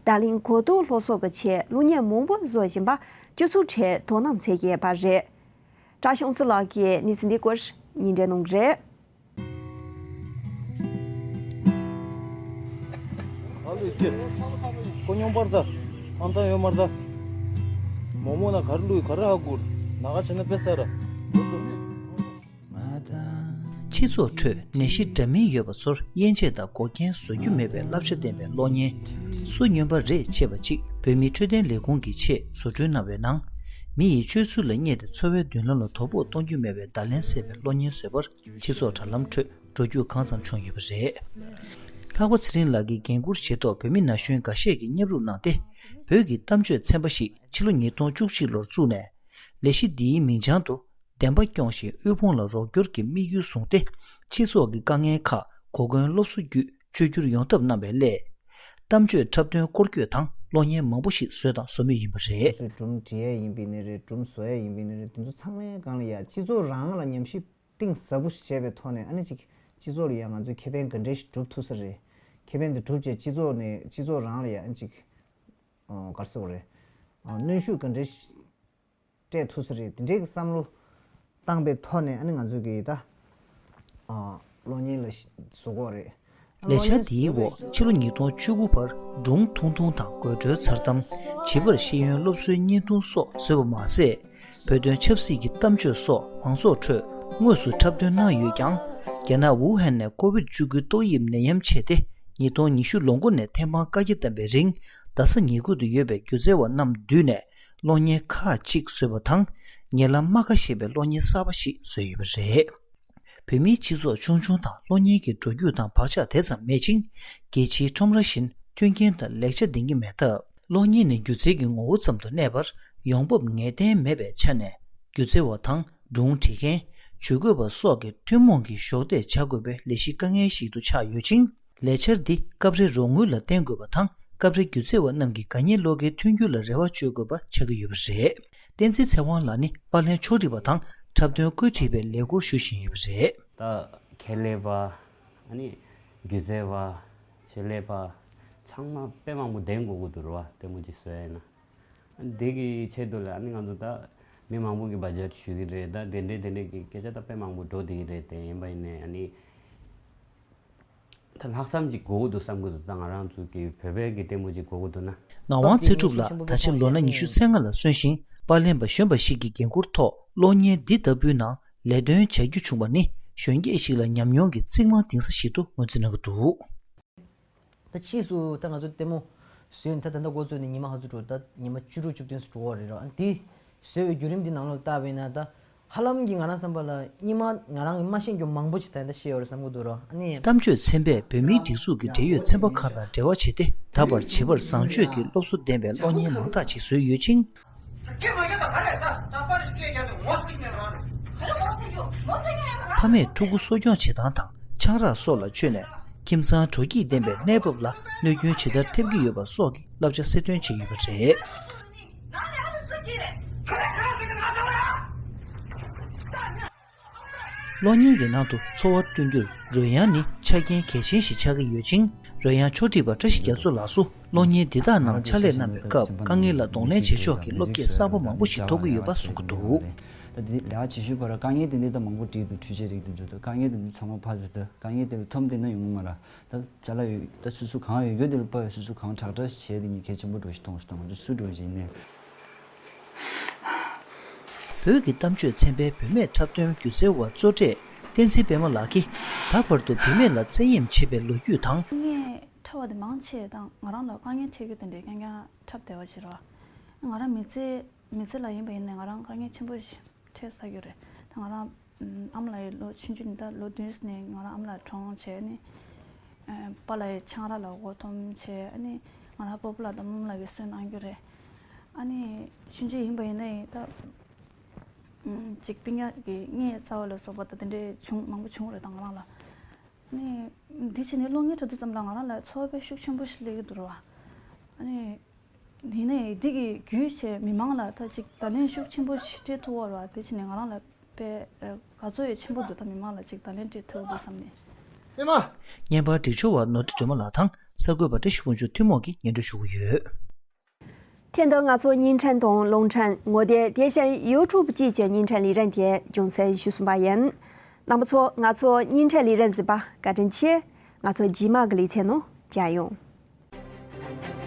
བརྡ་ལན་གོ་རྟོགས་སློབ་གསོ་གི་ཆེད་གློག་བརྙན་མང་པོ་བཟོ་བཞིན་པ་སྤྱི་ཚོགས་ཁྲོད་དོ་སྣང་བྱེད་ཀྱི་ཡོད་པ་རེད། གྲྭ་ཤང་སི་ལགས་ཀྱིས་གནས་ཚུལ་འདིའི་སྐོར་སྙན་སྒྲོན་གནང་གི་རེད། ཨ་ལུ་ཀྱེ། ཁོ་སྙོམས་པར་ད། ཨང་དང་ཡོད་མར་ད། མོག་མོག་ན་གར་ལུས་གར་ཧ་གུར། ན་ག་བྱས་ན་པེ་ས་ར། སྤྱི་ཚོགས་ཁྲོད་ནད་གཞི་འདྲ་མིན་ཡོད་པ་ཚོར་དབྱེ་འབྱེད་དང་འགོག་རྐྱེན་བཟོ་རྒྱུ་མེད་པའི་བསླབ་བྱ་ལྡན་པའི་གློག་བརྙན་སུ་སྨྱོན་པ་རེད་ཅེས་པ་གཅིག་བོད་མིའི་འཕྲོད་བསྟེན་ལས་ཁུངས་ཀྱི་ཆེད་བཟོ་སྐྲུན་གནང་བའི་ནང་། མི་ཡི་སྤྱོད་ཚུལ་ལ་བསྙད་དེ་འཚོ་བའི་མདུན་ལམ་ལ་དོ་ཕོག་གཏོང་རྒྱུ་མེད་པའི་བརྡ་ལན་གསལ་བའི་གློག་བརྙན་བཟོས་པར། སྤྱི་ཚོགས་དྲ་ལམ་ཁྲོད་འགྲོ་རྒྱུག་གང་ཙམ་བྱུང་ཡོད་པ་རེད། ལྷག་པ་ཚེ་རིང་ལགས་ཀྱིས་འགན་འཁུར་བཞེས་ཐོག་བོད་མི་ན་གཞོན་འགའ་ཤས་ཀྱིས་མཉམ་རུབ་གནང་སྟེ། བོད་ཀྱི་གཏམ་བརྗོད་ཚན་པ་ཞིག་ཕྱི་ལོ་ཉིས་སྟོང་བཅུ་གཅིག་ལོར་བཙུགས་ནས། ལས་གཞི་འདིའི་མིང་བྱང་དུ། བདེན་པ་སྐྱོང་ཞིང་དབུལ་ཕོངས་ལ་རོགས་སྐྱོར་གྱི་དམིགས་ཡུལ་བཟུང་སྟེ། སྤྱི་ཚོགས་ཀྱི་དཀའ་ངལ་ཁག་གོ་སྐོན་སློབ་གསོ་བརྒྱུད་བཅོས་བསྒྱུར་ཡོང་ཐབས་གནང་བའི་སླད། གཏམ་བརྗོད་འཁྲབ་སྟོན་སྐོར་སྐྱོད་དང་གློག་བརྙན་མང་པོ་ཞིག་བཟོས་དང་བཟོ་མུས་ཡིན་པ་རེད། སོ་སོའི་སྒྲུང་འབྲི་ཡས་ཡིན་པའི་ནི་རེད། སྒྲུང་བཟོ་ཡས་ཡིན་པའི་ནི་རེད། དེ་ཚོ་ཚང་མའི་སྒང་ལ་ཡ་སྤྱི་ཚོགས་རང་ལ་ཉམས་ཞིབ་གཏིང་ཟབ་པོ་ཞིག་བྱས་པའི་ཐོག་ནས། ཨ་ནི་ཅིག་སྤྱི་ཚོགས་ལ་ཡ་ང་ཚོས་ཁེ་ཕན་ག་འདྲས་ཤིག་སྒྲུབ་ཐུབ་ས་རེད། ཁེ་ཕན་དེ་སྒྲུབ་བྱས་སྤྱི་ཚོགས་ནས་སྤྱི་ཚོགས་རང་ལ་ཡ་ཨ་ནི་ཅིག་ཨ་ག་རེ་ཟེར་དགོས་རེད། ཨ་གནོན་ཤུགས་ག་འདྲས་ཤིག་སྤྲད་ཐུབ་ས་རེད། དེ་འདྲའི་གི་བསམ་བློ་བཏང་པའི་ཐོག་ནས། ཨ་ནི་ང་ཚོ་གི་ད་ཨ་གློག་བརྙན་ལ་བཟོ་དགོས་རེད། ལས་འཆར་འདིའི་འོག་ཕྱི་ལོ་ཉིས་སྟོང་བཅུ་དགུ་བར་སྒྲུང་ཐུང་ཐུང་དང་དགོད་བྲོའི་མཚར་གཏམ། བྱིས་པར་ཤེས་ཡོན་སློབ་གསོའི་བརྙན་ཐུང་སོགས་བཟོས་པ་མ་ཟད། བོད་དོན་ཆབ་སྲིད་ཀྱི་གཏམ་བརྗོད་སོགས་མང་ཚོགས་ཁྲོད་དངོས་སུ་འཁྲབ་སྟོན་གནང་ཡོད་ཀྱང་། རྒྱ་ནག་ཝུ་ཧན་ནས་ཀོ་བིད་བཅུ་དགུའི་ཏོག་དབྱིབས་ནད་ཡམས་མཆེད་དེ། ཉིས་སྟོང་ཉི་ཤུ་ལོ་འགོ་ནས་ཐེམ་སྤང་བཀའ་རྒྱ་བཏབ་པའི་རིང་། རྡ་ས་ཉེ་ཁུལ་དུ་ཡོད་པའི་སྒྱུ་རྩལ་བ་རྣམས་བསྡུས་ནས། གློག་བརྙན་ཁག་ཅིག་བཟོས་པ་དང་། ཉེ་ལམ་རྨ་ཁ་ཞེས་པའི་གློག་བརྙན་གསར་པ་ཞིག་བཟོས་ཡོད་པ་རེད། བོད་མིའི་སྤྱི་ཚོགས་ཆུང་ཆུང་དང་གློག་བརྙན་གྱི་འགྲོ་རྒྱུག་དང་བག་ཆགས་དེ་ཙམ་མེད་ཅིང་། རྒྱལ་སྤྱིའི་ཁྲོམ་ར་བཞིན་མཐུན་རྐྱེན་དང་ལེགས་ཆ་ལྡན་གྱི་མེད་སྟབས། གློག་བརྙན་ནི་སྒྱུ་རྩལ་གྱི་ངོ་བོ་ཙམ་དུ་གནས་པར་ཡོང་འབབ་ངེས་གཏན་མེད་པའི་ཆ་ནས། སྒྱུ་རྩལ་བ་དང་སྒྲུང་འབྲི་མཁན། ཇུས་འགོད་པ་སོགས་ཀྱི་ཐུན་མོང་གི་གཞོགས་འདེགས་བྱ་དགོས་པའི་ལས་གཞི་དཀའ་ངལ་ཞིག་ཏུ་ཆགས་ཡོད་ཅིང་། ལས་འཆར་འདི་སྐབས་རེ་རོགས་དངུལ་ལ་བརྟེན་དགོས་པ་དང་། སྐབས་རེ་སྒྱུ་རྩལ་བ་རྣམས་ཀྱི་དགའ་ཉེ་བློ་འགེལ་མཐུན་འགྱུར་ལ་རེ་བ་བཅོལ་དགོས་པ་ཆགས་ཀྱི་ཡོད་པ་རེད། བསྟན་འཛིན་ཚེ་དབང་ལགས་ནི་པར་ལེན་ཕྱོགས་སྒྲིག་པ་དང་འཁྲབ་སྟོན་བཀོད་སྒྲིག་པའི་ལས་ཁུར་ཞུ་བཞིན་ཡོད་པ་རེད། ད་ཁྱད་ལས་པ། ཨ་ནི་སྒྱུ་རྩལ་བ། ཆེད་ལས་པ། ཚང་མ་དཔེ་མང་པོ་ལྡན་དགོས་ཀྱི་འདུག་རེད་བ། ལྟད་མོ་ཅིག་བཟོ་ཡས་ན། ཨ་ནི་དེ་གི་ཆེད་དུ་ལ་ཨ་ནི་ང་ཚོ་ད་མི་མང་པོ་གི་བ་ཇེཊ་ཞུ་གི་རེད། ད་དེ་འདྲས་དེ་འདྲས་ཀྱི་སྐད་ཆ་ད་དཔེ་མང་པོ་འགྲོ་བསྡད་ཀྱི་རེད། དེ་ཡིན་པ་ཡིན་ནའི་ཨ་ནི། ད་ལྷག་བསམ་ཅིག་དགོས་ཀྱི་འདུག་བསམ་གྱི་འདུག་ད་ང་རང་ཚོ་གི་བོད་པའི་གི་ལྟད་མོ་ཅིག་དགོས་ཀྱི་འདུག་ན། ངག་དབང་ཚེ་སྒྲུབ་ལགས་ད་ཆ་ལོ་ན་ཉི་ཤུ་རྩ་ལྔ་ལ་སོན་ཞིང་། པར་ལེན་པ་གཞོན་པ་ཞིག་གི་འགན་འཁུར་ཐོག་གློག་བརྙན་འདི་ལྟ་བུའི་ནང་ལས་དོན་བྱ་རྒྱུ་བྱུང་བ་ནི། གཞོན་སྐྱེས་ཤིག་ལ་ཉམས་མྱོང་གི་རྩིག་རྨང་ལྡིང་ས་ཞིག་ཏུ་ངོས་འཛིན་གནང་གི་འདུག་ད་ཕྱིས་སུ་ད་ང་ཚོ་ལྟད་མོ་བཟོས་ནས་ད་ད་ལྟ་འགོ་བཙུགས་ནས་ཉི་མ་ཧ་ཚོད་དྲུག་ད་ཉི་མ་བཅུ་དྲུག་བཅུ་བདུན་ཙམ་འགྲོ་གི་རེད་ར། ཨ་ནི་དེ་བཟོས་པའི་བརྒྱུད་རིམ་འདི་ནང་ལོགས་བལྟས་པ་ཡིན་ན། ད་ཧ་ལམ་གྱི་ང་རང་བསམ་པ་ལ་སྔོན་མ་ང་རང་གིས་མ་ཤེས་རྒྱུ་མང་པོ་ཞིག་ད་ལྟ་ཤེས་ཡོད་རེད་བསམ་གྱི་འདུག་ར། ཨ་ནི། གཏམ་བརྗོད་ཚན་པས་བོད་མིའི་སྒྲིག་འཛུགས་ཀྱི་འབྲེལ་ཡོད་ཚན་པ་ཁག་དང་འབྲེལ་བ་བྱས་ཏེ། ད་བར་བྱིས་པར་བཟང་སྤྱོད་ཀྱི་སློབ་གསོ་ལྡན་པའི་གློག་བརྙན་མང་དག་ཅིག་བཟོས་ཡོད་ཅིང་། ཕ་མས་ཕྲུ་གུ་གསོ་སྐྱོང་བྱེད་སྟངས་དང་ཆང་རག་སོགས་ལ་བཅོལ་ནས། ཁྱིམ་ཚང་དྲོ་སྐྱིད་ལྡན་པའི་གནས་བབ་ལ་གནོད་སྐྱོན་ཇི་ལྟར་ཐེབས་ཀྱི་ཡོད་པ་སོགས་ཀྱི་བསླབ་བྱ་གསལ་སྟོན་བྱས་ཡོད་པ་རེད། གློག་བརྙན་གྱི་ནང་དུ་འཚོ་བ་བསྐྲུན་རྒྱུར་རོལ་དབྱངས་ནི་ཆ་རྐྱེན་གལ་ཆེན་ཞིག་ཆགས་ཀྱི་ཡོད་ཅིང་། རོལ་དབྱངས་ཕྱོགས་སྒྲིག་པ་བཀྲ་ཤིས་རྒྱ་མཚོ་ལགས་སུ། གློག་བརྙན་འདི་དག་ནང་ཕྱག་ལས་གནང་བའི་སྐབས། དཀའ་ངལ་ལ་གདོང་ལེན་བྱེད་ཕྱོགས་ཀྱི་བློ་སྐྱེད་གསར་པ་མང་པོ་ཞིག་ཐོབ་ཀྱི་ཡོད་པ་གསུང་གི་འདུག་ད་འདི་ལས་ཀ་བྱེད་ཤུལ་བར་དཀའ་ངལ་དེ་འདྲའི་ད་མང་པོ་བྲིས་འདུག་འཕྲུལ་ཆས་རིགས་དེ་ཚོ། ད་དཀའ་ངལ་དེ་འདི་ཚང་མ་ཕར་ཚུར། ད་དཀའ་ངལ་དེ་ལ་ཐོམ་བསྡད་ན་ཡོང་གི་མ་རེད། ད་ཅ་ལག་ཡོད། ད་སོ་སོ་གང་ཡོད་རྒྱུ་དེ་ལ་དཔག་སོ་སོ་གང་དྲག་དྲག་ཞིག་བྱས་དེ་ངས་གལ་ཆེན་པོ་འགྲོ་ཞིག་མཐོང་སོང་། ང་ཚོ་སུ་འགྲོ་ཞིག་ནས། བོད་ཀྱི་གཏམ་བརྗོད་ཚན་པའི་བུད་མེད་འཁྲབ་སྟོན་སྒྱུ་རྩལ་བ་གཙོ་གྲས་བསྟན་འཛིན་པད་མ་ལགས་ཀྱིས། ད་བར་དུ་བུད་མེད་ལ་བཙན་གཡེམ་བྱས་པའི་ལོ་རྒྱུས་དང་། དཀའ་ངལ་འཕྲད་པ་དེ་མང་ཆེ་དང་། ང་རང་ལ་དཀའ་ངལ་འཕྲད་རྒྱུ་དེ་འདྲའི་རྐྱང་རྐྱང་འཁྲབ་བསྡད་པ་ཞིག་རེད། ང་རང་མི་ཚེ་མི་ཚེ་ལ་ཡིན་པ་ཡིན་ནའི་ང་རང་དཀའ་ངལ་ཆེན་པོ་ཞིག་འཕྲད་ཚར་རྒྱུ་རེད། ད་ང་རང་ཨ་མ་ལགས་ཡི་ལོ་ཆུང་ཆུང་ནས། ད་ལོ་བདུན་ནས་ང་རང་ཨ་མ་ལགས་གྲོངས་བྱས་ནས། པཱ་ལགས་ཡི་ཆང་རག་ལ་མགོ་འཐོམས་བྱས། ཨ་ནི་ང་རང་སྤོ་བོ་ལགས་དང་རྨོ་མོ་ལགས་ཀྱིས་གསོས་གནང་རྒྱུ་རེད། ཨ་ནི་ཆུང་ཆུང་ཡིན་པ་ཡིན་ནའི་ད་ཅིག་སྤུན་ཀྱག་གི་མངལ་ཚ་བ་ལ་སོགས་པ་ད་དེ་འདྲའི་བྱུང་མང་པོ་བྱུང་རེད་ད་ང་རང་ལ། ཨ་ནི་འདི་བྱས་ནས་གློག་བརྙན་འཁྲབ་དུས་ཙམ་ལ་ང་རང་ལ་ཚོར་བ་དཔེ་ཤུགས་ཆེན་པོ་ཞིག་སླེབས་ཀྱི་འདུག་རེད་བ། ཨ་ནི། ཡིན་ནའི་འདི་གི་བརྒྱུད་བྱས་མི་མང་ལ་ད་ཅིག་བརྡ་ལན་ཤུགས་ཆེན་པོ་ཞིག་སྤྲད་ཐུབ་པ་རེད་བ། དེ་བྱས་ནས་ང་རང་ལ་དཔེ་དགའ་ཚོར་ཡང་ཆེན་པོ་འདུག་ད་མི་མང་ལ་ཅིག་བརྡ་ལན་སྤྲད་ཐུབ་པ་འདུག་བསམ་ནས། བརྙན་པར་སྒྲིག་སྦྱོར་བ་ནོར་བུ་སྒྲོལ་མ་ལགས་དང་གསར་འགོད་པ་བཀྲ་ཤིས་ཕུན་ཚོགས་ཐུན་མོང་གིས་སྙན་སྒྲོན་ཞུ་གི་ཡོད། དེ་དང་ང་ཚོ་བརྙན་འཕྲིན་དང་རླུང་འཕྲིན། ངོ་དེབ། དེ་བཞིན་ཡུ་ཊུབ་བཅས་ཀྱི་བརྙན་འཕྲིན་ལས་རིམ་དེ་རྒྱུན་འཛིན་ཞུས་ཟིན་པ་ཡིན། རྣམ་པ་ཚོ། ང་ཚོ་བརྙན་འཕྲིན་ལས་རིམ་གཟིགས་པར་བཀའ་དྲིན་ཆེ། ང་ཚོ་རྗེས་མ་གི་ལེ་ཚན་ནང་མཇལ་ཡོང་།